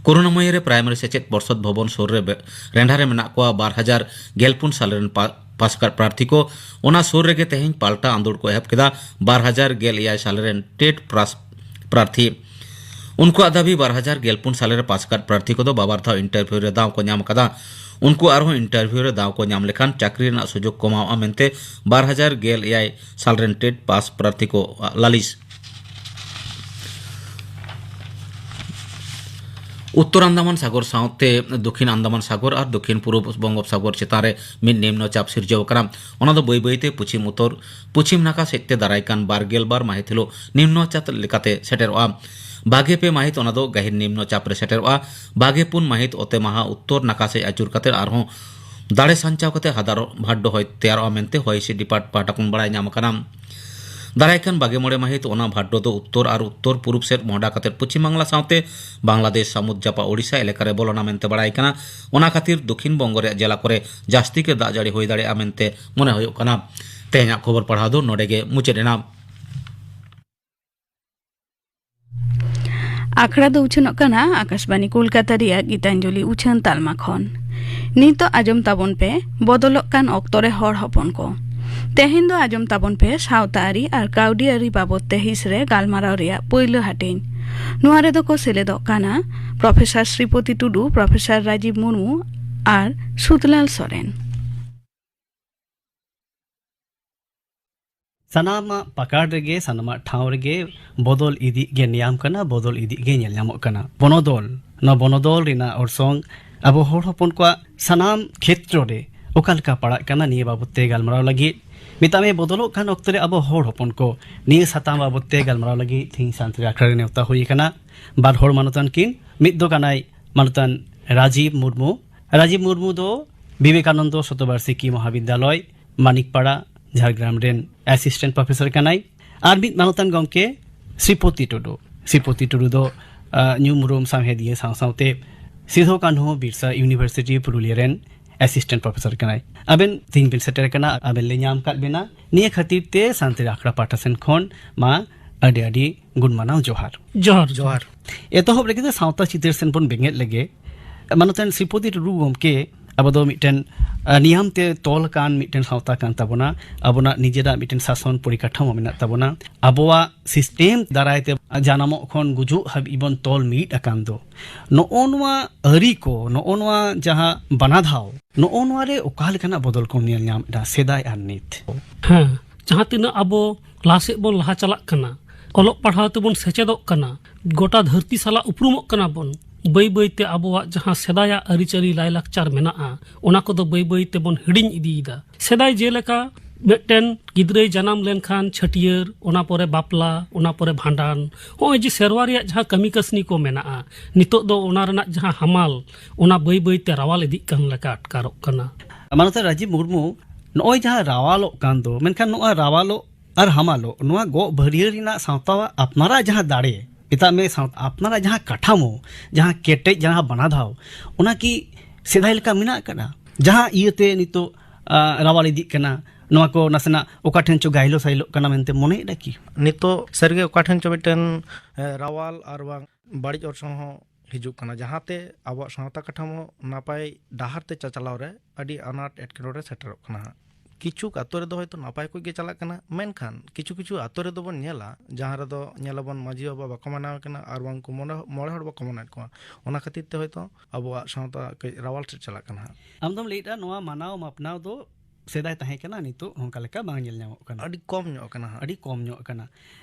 ᱠᱚᱨᱩᱱᱟᱢᱚᱭᱤ ᱨᱮ ᱯᱨᱟᱭᱢᱟᱨᱤ ᱥᱮᱪᱮᱫ ᱯᱚᱨᱥᱚᱫ ᱵᱷᱚᱵᱚᱱ ᱥᱩᱨ ᱨᱮ ᱵᱮ-, ᱨᱮᱸᱰᱷᱟ ᱨᱮ ᱢᱮᱱᱟᱜ ᱠᱚᱣᱟ ᱵᱟᱨ ᱦᱟᱡᱟᱨ ᱜᱮᱞ ᱯᱩᱱ ᱥᱟᱞᱮ ᱨᱮᱱ ᱯᱟ-, ᱯᱟᱥ ᱠᱟᱨᱰ ᱯᱨᱟᱨᱛᱷᱤ ᱠᱚ᱾ ᱚᱱᱟ ᱥᱩᱨ ᱨᱮᱜᱮ ᱛᱮᱦᱮᱧ ᱯᱟᱞᱴᱟ ᱟᱸᱫᱳᱲ ᱠᱚ ᱮᱦᱚᱵ ᱠᱮᱫᱟ ᱵᱟᱨ ᱦᱟᱡᱟᱨ ᱜᱮᱞ ᱮᱭᱟᱭ ᱥᱟᱞᱮ ᱨᱮᱱ ᱴᱮᱴ ᱯᱨᱟᱥ-, ᱯᱨᱟᱨᱛᱷᱤ᱾ ᱩᱱᱠᱩᱣᱟᱜ ᱫᱟᱹᱵᱤ, ᱵᱟᱨ ᱦᱟᱡᱟᱨ ᱜᱮᱞ ᱯᱩᱱ ᱥᱟᱞᱮ ᱨᱮ ᱯᱟᱥ ᱠᱟᱫ ᱯᱨᱟᱨᱛᱷᱤ ᱠᱚᱫᱚ ᱵᱟᱵᱟᱨ ᱫᱷᱟᱣ ᱤᱱᱴᱟᱨᱵᱷᱤᱭᱩ ᱨᱮ ᱫᱟᱣ ᱠᱚ ᱧᱟᱢ ᱟᱠᱟᱫᱟ᱾ ᱩᱱᱠᱩ ᱟᱨᱦᱚᱸ ᱤᱱᱴᱟᱨᱵᱷᱤᱭᱩ ᱨᱮ ᱫᱟᱣ ᱠᱚ ᱧᱟᱢ ᱞᱮᱠᱷᱟᱱ ᱪᱟᱹᱠᱨᱤ ᱨᱮᱱᱟᱜ ᱥᱩᱡᱳᱜᱽ ᱠᱚᱢᱟᱣᱜᱼᱟ ᱢᱮᱱᱛᱮ ᱵᱟᱨ ᱦᱟᱡᱟᱨ ᱜᱮᱞ ᱮᱭᱟᱭ ᱥᱟᱞ ᱨᱮᱱ ᱴᱮᱴ ᱯᱟᱥ ᱯᱨᱟᱨᱛᱷᱤ ᱠᱚᱣᱟᱜ ᱞᱟᱹᱞᱤᱥ᱾ ᱩᱛᱛᱚᱨ ᱟᱱᱫᱟᱢᱟᱱ ᱥᱟᱜᱚᱨ ᱥᱟᱶᱛᱮ ᱫᱚᱠᱷᱤᱱ ᱟᱱᱫᱟᱢᱟᱱ ᱥᱟᱜᱚᱨ ᱟᱨ ᱫᱚᱠᱷᱤᱱ ᱯᱩᱨᱩᱵ ᱵᱚᱝᱜᱳᱯᱥᱟᱜᱚᱨ ᱪᱮᱛᱟᱱ ᱨᱮ ᱢᱤᱫ ᱱᱤᱢᱱᱚ ᱪᱟᱯ ᱥᱤᱨᱡᱟᱹᱣ ᱟᱠᱟᱱᱟ᱾ ᱚᱱᱟ ᱫᱚ ᱵᱟᱹᱭ ᱵᱟᱹᱭᱛᱮ ᱯᱚᱪᱷᱤᱢ ᱩᱛᱛᱚᱨ ᱯᱚᱪᱷᱤᱢ ᱱᱟᱠᱷᱟ ᱥᱮᱫ ᱛᱮ ᱫᱟᱨᱟᱭ ᱠᱟᱱ ᱵᱟᱨ ᱜᱮᱞ ᱵᱟᱨ ᱢᱟᱹᱦᱤᱛ ᱦᱤᱞᱳᱜ ᱱᱤᱢᱱᱚ ᱪᱟᱯ ᱞᱮᱠᱟᱛᱮ ᱥᱮᱴᱮᱨᱚᱜᱼᱟ᱾ ᱵᱟᱜᱮ ᱯᱮ ᱢᱟᱹᱦᱤᱛ ᱚᱱᱟ ᱫᱚ ᱜᱟᱹᱦᱤᱨ ᱱᱤᱢᱱᱚ ᱪᱟᱯ ᱨᱮ ᱥᱮᱴᱮᱨᱚᱜᱼᱟ᱾ ᱵᱟᱜᱮ ᱯᱩᱱ ᱢᱟᱹᱦᱤᱛ ᱚᱛᱮ ᱢᱟᱦᱟ ᱩᱛᱛᱚᱨ ᱱᱟᱠᱷᱟ ᱥᱮᱫ ᱟᱹᱪᱩᱨ ᱠᱟᱛᱮ ᱟᱨᱦᱚᱸ ᱫᱟᱲᱮ ᱥᱟᱧᱪᱟᱣ ᱠᱟᱛᱮ ᱦᱟᱫᱟᱨ ᱵᱷᱟᱰᱰᱚ ᱦᱚᱭ ᱛᱮᱭᱟᱨᱚᱜᱼᱟ ᱢᱮᱱᱛᱮ ᱦᱚᱭ ᱦᱤᱸᱥᱤᱫ ᱰᱤᱯᱟᱨᱴ ᱯᱟᱦᱴᱟ ᱠᱷᱚᱱ ᱵᱟᱲᱟᱭ ᱧᱟᱢ ᱟᱠᱟᱱᱟ᱾ ᱫᱟᱨᱟᱭ ᱠᱟᱱ ᱵᱟᱜᱮ ᱢᱚᱬᱮ ᱢᱟᱹᱦᱤᱛ ᱚᱱᱟ ᱵᱷᱟᱰᱰᱚ ᱫᱚ ᱩᱛᱛᱚᱨ ᱟᱨ ᱩᱛᱛᱚᱨ ᱯᱩᱨᱩᱵ ᱥᱮᱫ ᱢᱚᱦᱰᱟ ᱠᱟᱛᱮ ᱯᱚᱪᱷᱤᱢ ᱵᱟᱝᱞᱟ ᱥᱟᱶᱛᱮ ᱵᱟᱝᱞᱟᱫᱮᱥ ᱥᱟᱹᱢᱩᱫ ᱡᱟᱯᱟᱜ ᱳᱰᱤᱥᱟ ᱮᱞᱟᱠᱟ ᱨᱮ ᱵᱚᱞᱚᱱᱟ ᱢᱮᱱᱛᱮ ᱵᱟᱲᱟᱭ ᱠᱟᱱᱟ᱾ ᱚᱱᱟ ᱠᱷᱟᱹᱛᱤᱨ ᱫᱚᱠᱷᱤᱱ ᱵᱚᱝᱜᱚ ᱨᱮᱭᱟᱜ ᱡᱮᱞᱟ ᱠᱚᱨᱮ ᱡᱟᱹᱥᱛᱤ ᱜᱮ ᱫᱟᱜ ᱡᱟᱹᱲᱤ ᱦᱩᱭ ᱫᱟᱲᱮᱭᱟᱜᱼᱟ ᱢᱮᱱᱛᱮ ᱢᱚᱱᱮ ᱦᱩᱭᱩᱜ ᱠᱟᱱᱟ᱾ ᱛᱮᱦᱮᱧᱟᱜ ᱠᱷᱚᱵᱚᱨ ᱯᱟᱲᱦᱟᱣ ᱫᱚ ᱱᱚᱰᱮ ᱜᱮ ᱢᱩᱪᱟᱹᱫ ᱮᱱᱟ᱾ ᱟᱠᱷᱲᱟ ᱫᱚ ᱩᱪᱷᱟᱹᱱᱚᱜ ᱠᱟᱱᱟ ᱟᱠᱟᱥᱵᱟᱱᱤ ᱠᱳᱞᱠᱟᱛᱟ ᱨᱮᱭᱟᱜ ᱜᱤᱛᱟᱧᱡᱚᱞᱤ ᱩᱪᱷᱟᱹᱱ ᱛᱟᱞᱢᱟ ᱠᱷᱚᱱ᱾ ᱱᱤᱛᱚᱜ ᱟᱸᱡᱚᱢ ᱛᱟᱵᱚᱱ ᱯᱮ ᱵᱚᱫᱚᱞᱚᱜ ᱠᱟᱱ ᱚᱠᱛᱚ ᱨᱮ ᱦᱚᱲ ᱦᱚᱯᱚᱱ ᱠᱚ᱾ ᱛᱮᱦᱮᱧ ᱫᱚ ᱟᱸᱡᱚᱢ ᱛᱟᱵᱚᱱ ᱯᱮ ᱥᱟᱶᱛᱟ ᱟᱹᱨᱤ ᱟᱨ ᱠᱟᱹᱣᱰᱤ ᱟᱹᱨᱤ ᱵᱟᱵᱚᱫ ᱛᱮ ᱦᱤᱸᱥ ᱨᱮ ᱜᱟᱞᱢᱟᱨᱟᱣ ᱨᱮᱭᱟᱜ ᱯᱳᱭᱞᱳ ᱦᱟᱹᱴᱤᱧ᱾ ᱱᱚᱣᱟ ᱨᱮᱫᱚ ᱠᱚ ᱥᱮᱞᱮᱫᱚᱜ ᱠᱟᱱᱟ ᱯᱨᱚᱯᱷᱮᱥᱚᱨ ᱥᱨᱤᱯᱚᱛᱤ ᱴᱩᱰᱩ, ᱯᱨᱚᱯᱷᱮᱥᱚᱨ ᱨᱟᱡᱤᱵ ᱢᱩᱨᱢᱩ ᱟᱨ ᱥᱩᱫᱷᱞᱟᱞ ᱥᱚᱨᱮᱱ᱾ ᱥᱟᱱᱟᱢᱟᱜ ᱯᱟᱠᱟᱲ ᱨᱮᱜᱮ, ᱥᱟᱱᱟᱢᱟᱜ ᱴᱷᱟᱶ ᱨᱮᱜᱮ ᱵᱚᱫᱚᱞ ᱤᱫᱤᱜ ᱜᱮ ᱱᱤᱭᱟᱢ ᱠᱟᱱᱟ, ᱵᱚᱫᱚᱞ ᱤᱫᱤᱜ ᱜᱮ ᱧᱮᱞ ᱧᱟᱢᱚᱜ ᱠᱟᱱᱟ᱾ ᱵᱚᱱᱚᱫᱚᱞ, ᱱᱚᱣᱟ ᱵᱚᱱᱚᱫᱚᱞ ᱨᱮᱱᱟᱜ ᱚᱨᱥᱚᱝ ᱟᱵᱚ ᱦᱚᱲ ᱦᱚᱯᱚᱱ ᱠᱚᱣᱟᱜ ᱥᱟᱱᱟᱢ ᱠᱷᱮᱛᱨᱚ ᱨᱮ ᱚᱠᱟ ᱞᱮᱠᱟ ᱯᱟᱲᱟᱜ ᱠᱟᱱᱟ, ᱱᱤᱭᱟᱹ ᱵᱟᱵᱚᱛ ᱛᱮ ᱜᱟᱞᱢᱟᱨᱟᱣ ᱞᱟᱹᱜᱤᱫ ᱢᱮᱛᱟᱜ ᱢᱮ ᱵᱚᱫᱚᱞᱚᱜ ᱠᱟᱱ ᱚᱠᱛᱚ ᱨᱮ ᱟᱵᱚ ᱦᱚᱲ ᱦᱚᱯᱚᱱ ᱠᱚ, ᱱᱤᱭᱟᱹ ᱥᱟᱛᱟᱢ ᱵᱟᱵᱚᱛ ᱛᱮ ᱜᱟᱞᱢᱟᱨᱟᱣ ᱞᱟᱹᱜᱤᱫ ᱛᱮᱦᱮᱧ ᱥᱟᱱᱛᱟᱲᱤ ᱟᱠᱷᱲᱟ ᱨᱮ ᱱᱮᱣᱛᱟ ᱦᱩᱭ ᱟᱠᱟᱱᱟ ᱵᱟᱨ ᱦᱚᱲ ᱢᱟᱱᱚᱛᱟᱱ ᱠᱤᱱ᱾ ᱢᱤᱫ ᱫᱚ ᱠᱟᱱᱟᱭ ᱢᱟᱱᱚᱛᱟᱱ ᱨᱟᱡᱤᱵ ᱢᱩᱨᱢᱩ᱾ ᱨᱟᱡᱤᱵ ᱢᱩᱨᱢᱩ ᱫᱚ ᱵᱤᱵᱮᱠᱟᱱᱚᱱᱫᱚ ᱥᱚᱛᱚᱵᱟᱨᱥᱤᱠᱤ ᱢᱚᱦᱟᱵᱤᱫᱽᱫᱟᱞᱚᱭ, ᱢᱟᱱᱤᱠᱯᱟᱲᱟ, ᱡᱷᱟᱲᱜᱨᱟᱢ ᱨᱮᱱ ᱮᱥᱤᱥᱴᱮᱱᱴ ᱯᱨᱚᱯᱷᱮᱥᱚᱨ ᱠᱟᱱᱟᱭ᱾ ᱟᱨ ᱢᱤᱫ ᱢᱟᱱᱚᱛᱟᱱ ᱜᱚᱢᱠᱮ ᱥᱨᱤᱯᱚᱛᱤ ᱴᱩᱰᱩ᱾ ᱥᱨᱤᱯᱚᱛᱤ ᱴᱩᱰᱩ ᱫᱚ, ᱟ, ᱧᱩᱢ ᱩᱨᱩᱢ ᱥᱟᱶᱦᱮᱫᱤᱭᱟᱹ ᱥᱟᱶ ᱥᱟᱶᱛᱮ ᱥᱤᱫᱷᱩ ᱠᱟᱹᱱᱦᱩ ᱵᱤᱨᱥᱟ ᱤᱭᱩᱱᱤᱵᱷᱟᱨᱥᱤᱴᱤ ᱯᱩᱨᱩᱞᱤᱭᱟᱹ ᱨᱮᱱ ᱮᱥᱤᱥᱴᱮᱱᱴ ᱯᱨᱚᱯᱷᱮᱥᱚᱨ ᱠᱟᱱᱟᱭ᱾ ᱟᱵᱮᱱ ᱛᱮᱦᱮᱧ ᱵᱮᱱ ᱥᱮᱴᱮᱨ ᱟᱠᱟᱱᱟ, ᱟᱵᱮᱱ ᱞᱮ ᱧᱟᱢ ᱟᱠᱟᱫ ᱵᱮᱱᱟ, ᱱᱤᱭᱟᱹ ᱠᱷᱟᱹᱛᱤᱨ ᱛᱮ ᱥᱟᱱᱛᱟᱲᱤ ᱟᱠᱷᱲᱟ ᱯᱟᱦᱴᱟ ᱥᱮᱱ ᱠᱷᱚᱱ ᱢᱟ ᱟᱹᱰᱤ ᱟᱹᱰᱤ ᱜᱩᱱ ᱢᱟᱱᱟᱣ ᱡᱚᱦᱟᱨ᱾ ᱡᱚᱦᱟᱨ, ᱡᱚᱦᱟᱨ᱾ ᱮᱛᱚᱦᱚᱵ ᱨᱮᱜᱮ ᱫᱚ ᱥᱟᱶᱛᱟ ᱪᱤᱛᱟᱹᱨ ᱥᱮᱱ ᱵᱚᱱ ᱵᱮᱸᱜᱮᱫ ᱞᱮᱜᱮ᱾ ᱢᱟᱱᱚᱛᱟᱱ ᱥᱨᱤᱯᱚᱛᱤ ᱴᱩᱰᱩ ᱜᱚᱢᱠᱮ, ᱟᱵᱚ ᱫᱚ ᱢᱤᱫᱴᱮᱱ, ᱟ, ᱱᱤᱭᱟᱢ ᱛᱮ ᱛᱚᱞ ᱟᱠᱟᱱ ᱢᱤᱫᱴᱮᱱ ᱥᱟᱶᱛᱟ ᱠᱟᱱ ᱛᱟᱵᱚᱱᱟ᱾ ᱟᱵᱚᱱᱟᱜ ᱱᱤᱡᱮᱨᱟᱜ ᱢᱤᱫᱴᱮᱱ ᱥᱟᱥᱚᱱ ᱯᱚᱨᱤᱠᱟᱴᱷᱟᱢᱳ ᱢᱮᱱᱟᱜ ᱛᱟᱵᱚᱱᱟ᱾ ᱟᱵᱚᱣᱟᱜ ᱥᱤᱥᱴᱮᱢ ᱫᱟᱨᱟᱭ ᱛᱮ ᱡᱟᱱᱟᱢᱚᱜ ᱠᱷᱚᱱ ᱜᱩᱡᱩᱜ ᱦᱟᱹᱵᱤᱡ ᱵᱚᱱ ᱛᱚᱞ ᱢᱤᱫ ᱟᱠᱟᱱ ᱫᱚ, ᱱᱚᱜᱼᱚ ᱱᱚᱣᱟ ᱟᱹᱨᱤ ᱠᱚ, ᱱᱚᱜᱼᱚ ᱱᱚᱣᱟ ᱡᱟᱦᱟᱸ ᱵᱟᱱᱟᱫᱷᱟᱣ, ᱱᱚᱜᱼᱚ ᱱᱚᱣᱟ ᱨᱮ ᱚᱠᱟ ᱞᱮᱠᱟᱱᱟᱜ ᱵᱚᱫᱚᱞ ᱠᱚ ᱧᱮᱞ ᱧᱟᱢ ᱮᱫᱟ ᱥᱮᱫᱟᱭ ᱟᱨ ᱱᱤᱛ? ᱦᱮᱸ, ᱡᱟᱦᱟᱸ ᱛᱤᱱᱟᱹᱜ ᱟᱵᱚ ᱞᱟᱦᱟ ᱥᱮᱫ ᱵᱚᱱ ᱞᱟᱦᱟ ᱪᱟᱞᱟᱜ ᱠᱟᱱᱟ, ᱚᱞᱚᱜ ᱯᱟᱲᱦᱟᱣ ᱛᱮᱵᱚᱱ ᱥᱮᱪᱮᱫᱚᱜ ᱠᱟᱱᱟ, ᱜᱚᱴᱟ ᱫᱷᱟᱹᱨᱛᱤ ᱥᱟᱞᱟᱜ ᱩᱯᱨᱩᱢᱚᱜ ᱠᱟᱱᱟ ᱵᱚᱱ, ᱵᱟᱹᱭ ᱵᱟᱹᱭ ᱛᱮ ᱟᱵᱚᱣᱟᱜ ᱡᱟᱦᱟᱸ ᱥᱮᱫᱟᱭᱟᱜ ᱟᱹᱨᱤᱪᱟᱹᱞᱤ ᱞᱟᱭᱞᱟᱠᱪᱟᱨ ᱢᱮᱱᱟᱜᱼᱟ, ᱚᱱᱟ ᱠᱚᱫᱚ ᱵᱟᱹᱭ ᱵᱟᱹᱭ ᱛᱮᱵᱚᱱ ᱦᱤᱲᱤᱧ ᱤᱫᱤᱭᱮᱫᱟ᱾ ᱥᱮᱫᱟᱭ ᱡᱮᱞᱮᱠᱟ ᱢᱤᱫᱴᱮᱱ ᱜᱤᱫᱽᱨᱟᱹᱭ ᱡᱟᱱᱟᱢ ᱞᱮᱱᱠᱷᱟᱱ ᱪᱷᱟᱹᱴᱭᱟᱹᱨ, ᱚᱱᱟ ᱯᱚᱨᱮ ᱵᱟᱯᱞᱟ, ᱚᱱᱟ ᱯᱚᱨᱮ ᱵᱷᱟᱸᱰᱟᱱ, ᱱᱚᱜᱼᱚᱭ ᱡᱮ ᱥᱮᱨᱣᱟ ᱨᱮᱭᱟᱜ ᱡᱟᱦᱟᱸ ᱠᱟᱹᱢᱤ ᱠᱟᱹᱥᱱᱤ ᱠᱚ ᱢᱮᱱᱟᱜᱼᱟ, ᱱᱤᱛᱚᱜ ᱫᱚ ᱚᱱᱟ ᱨᱮᱱᱟᱜ ᱡᱟᱦᱟᱸ ᱦᱟᱢᱟᱞ, ᱚᱱᱟ ᱵᱟᱹᱭ ᱵᱟᱹᱭ ᱛᱮ ᱨᱟᱣᱟᱞ ᱤᱫᱤᱜ ᱠᱟᱱ ᱞᱮᱠᱟ ᱟᱴᱠᱟᱨᱚᱜ ᱠᱟᱱᱟ᱾ ᱢᱟᱱᱚᱛᱟᱱ ᱨᱟᱡᱤᱵ ᱢᱩᱨᱢᱩ, ᱱᱚᱜᱼᱚᱭ ᱡᱟᱦᱟᱸ ᱨᱟᱣᱟᱞᱚᱜ ᱠᱟᱱ ᱫᱚ, ᱢᱮᱱᱠᱷᱟᱱ ᱱᱚᱣᱟ ᱨᱟᱣᱟᱞᱚᱜ ᱟᱨ ᱦᱟᱢᱟᱞᱚᱜ, ᱱᱚᱣᱟ ᱜᱚᱜ ᱵᱷᱟᱹᱨᱭᱟᱹ ᱨᱮᱱᱟᱜ ᱥᱟᱶᱛᱟ ᱟᱯᱱᱟᱨᱟᱜ ᱡᱟᱦᱟᱸ ᱫᱟᱲᱮ, ᱢᱮᱛᱟᱜ ᱢᱮ ᱥᱟᱶ-, ᱟᱯᱱᱟᱨᱟᱜ ᱡᱟᱦᱟᱸ ᱠᱟᱴᱷᱟᱢᱳ, ᱡᱟᱦᱟᱸ ᱠᱮᱴᱮᱡ, ᱡᱟᱦᱟᱸ ᱵᱟᱱᱟᱫᱷᱟᱣ, ᱚᱱᱟ ᱠᱤ ᱥᱮᱫᱟᱭ ᱞᱮᱠᱟ ᱢᱮᱱᱟᱜ ᱟᱠᱟᱫᱟ? ᱡᱟᱦᱟᱸ ᱤᱭᱟᱹᱛᱮ ᱱᱤᱛᱚᱜ, ᱟ, ᱨᱟᱣᱟᱞ ᱤᱫᱤᱜ ᱠᱟᱱᱟ, ᱱᱚᱣᱟ ᱠᱚ ᱱᱟᱥᱮᱱᱟᱜ ᱚᱠᱟ ᱴᱷᱮᱱ ᱪᱚ ᱜᱟᱭᱞᱚ ᱥᱟᱭᱞᱚᱜ ᱠᱟᱱᱟ ᱢᱮᱱᱛᱮ ᱢᱚᱱᱮᱭᱮᱫᱟ ᱠᱤ? ᱱᱤᱛᱚᱜ ᱥᱟᱹᱨᱤᱜᱮ ᱚᱠᱟ ᱴᱷᱮᱱ ᱪᱚ ᱢᱤᱫᱴᱮᱱ, ᱮ, ᱨᱟᱣᱟᱞ ᱟᱨ ᱵᱟᱝ ᱵᱟᱹᱲᱤᱡ ᱚᱨᱥᱚᱝ ᱦᱚᱸ ᱦᱤᱡᱩᱜ ᱠᱟᱱᱟ, ᱡᱟᱦᱟᱸᱛᱮ ᱟᱵᱚᱣᱟᱜ ᱥᱟᱶᱛᱟ ᱠᱟᱴᱷᱟᱢᱳ ᱱᱟᱯᱟᱭ ᱰᱟᱦᱟᱨ ᱛᱮ ᱪᱟᱪᱟᱞᱟᱣ ᱨᱮ ᱟᱹᱰᱤ ᱟᱱᱟᱴ ᱮᱴᱠᱮᱴᱚᱬᱮ ᱥᱮᱴᱮᱨᱚᱜ ᱠᱟᱱᱟ ᱦᱟᱸᱜ᱾ ᱠᱤᱪᱷᱩ ᱟᱛᱳ ᱨᱮᱫᱚ ᱦᱚᱭᱛᱳ ᱱᱟᱯᱟᱭ ᱠᱚᱡ ᱜᱮ ᱪᱟᱞᱟᱜ ᱠᱟᱱᱟ, ᱢᱮᱱᱠᱷᱟᱱ ᱠᱤᱪᱷᱩ ᱠᱤᱪᱷᱩ ᱟᱛᱳ ᱨᱮᱫᱚ ᱵᱚᱱ ᱧᱮᱞᱟ, ᱡᱟᱦᱟᱸ ᱨᱮᱫᱚ ᱧᱮᱞᱟᱵᱚᱱ ᱢᱟᱹᱡᱷᱤ ᱵᱟᱵᱟ ᱵᱟᱠᱚ ᱢᱟᱱᱟᱣ ᱠᱟᱱᱟ ᱟᱨ ᱵᱟᱝ ᱩᱱᱠᱩ ᱢᱚᱬᱮ, ᱢᱚᱬᱮ ᱦᱚᱲ ᱵᱟᱠᱚ ᱢᱟᱱᱟᱣᱮᱫ ᱠᱚᱣᱟ᱾ ᱚᱱᱟ ᱠᱷᱟᱹᱛᱤᱨ ᱛᱮ ᱦᱚᱭᱛᱳ ᱟᱵᱚᱣᱟᱜ ᱥᱟᱶᱛᱟ ᱠᱟᱹᱡ ᱨᱟᱣᱟᱞ ᱥᱮᱫ ᱪᱟᱞᱟᱜ ᱠᱟᱱᱟ ᱦᱟᱸᱜ᱾ ᱟᱢ ᱫᱚᱢ ᱞᱟᱹᱭᱮᱫᱼᱟ ᱱᱚᱣᱟ ᱢᱟᱱᱟᱣ ᱢᱟᱯᱱᱟᱣ ᱫᱚ ᱥᱮᱫᱟᱭ ᱛᱟᱦᱮᱸ ᱠᱟᱱᱟ, ᱱᱤᱛᱚᱜ ᱱᱚᱝᱠᱟ ᱞᱮᱠᱟ ᱵᱟᱝ ᱧᱮᱞ ᱧᱟᱢᱚᱜ ᱠᱟᱱᱟ᱾ ᱟᱹᱰᱤ ᱠᱚᱢ ᱧᱚᱜ ᱠᱟᱱᱟ ᱦᱟᱸᱜ᱾ ᱟᱹᱰᱤ ᱠᱚᱢ ᱧᱚᱜ ᱠᱟᱱᱟ᱾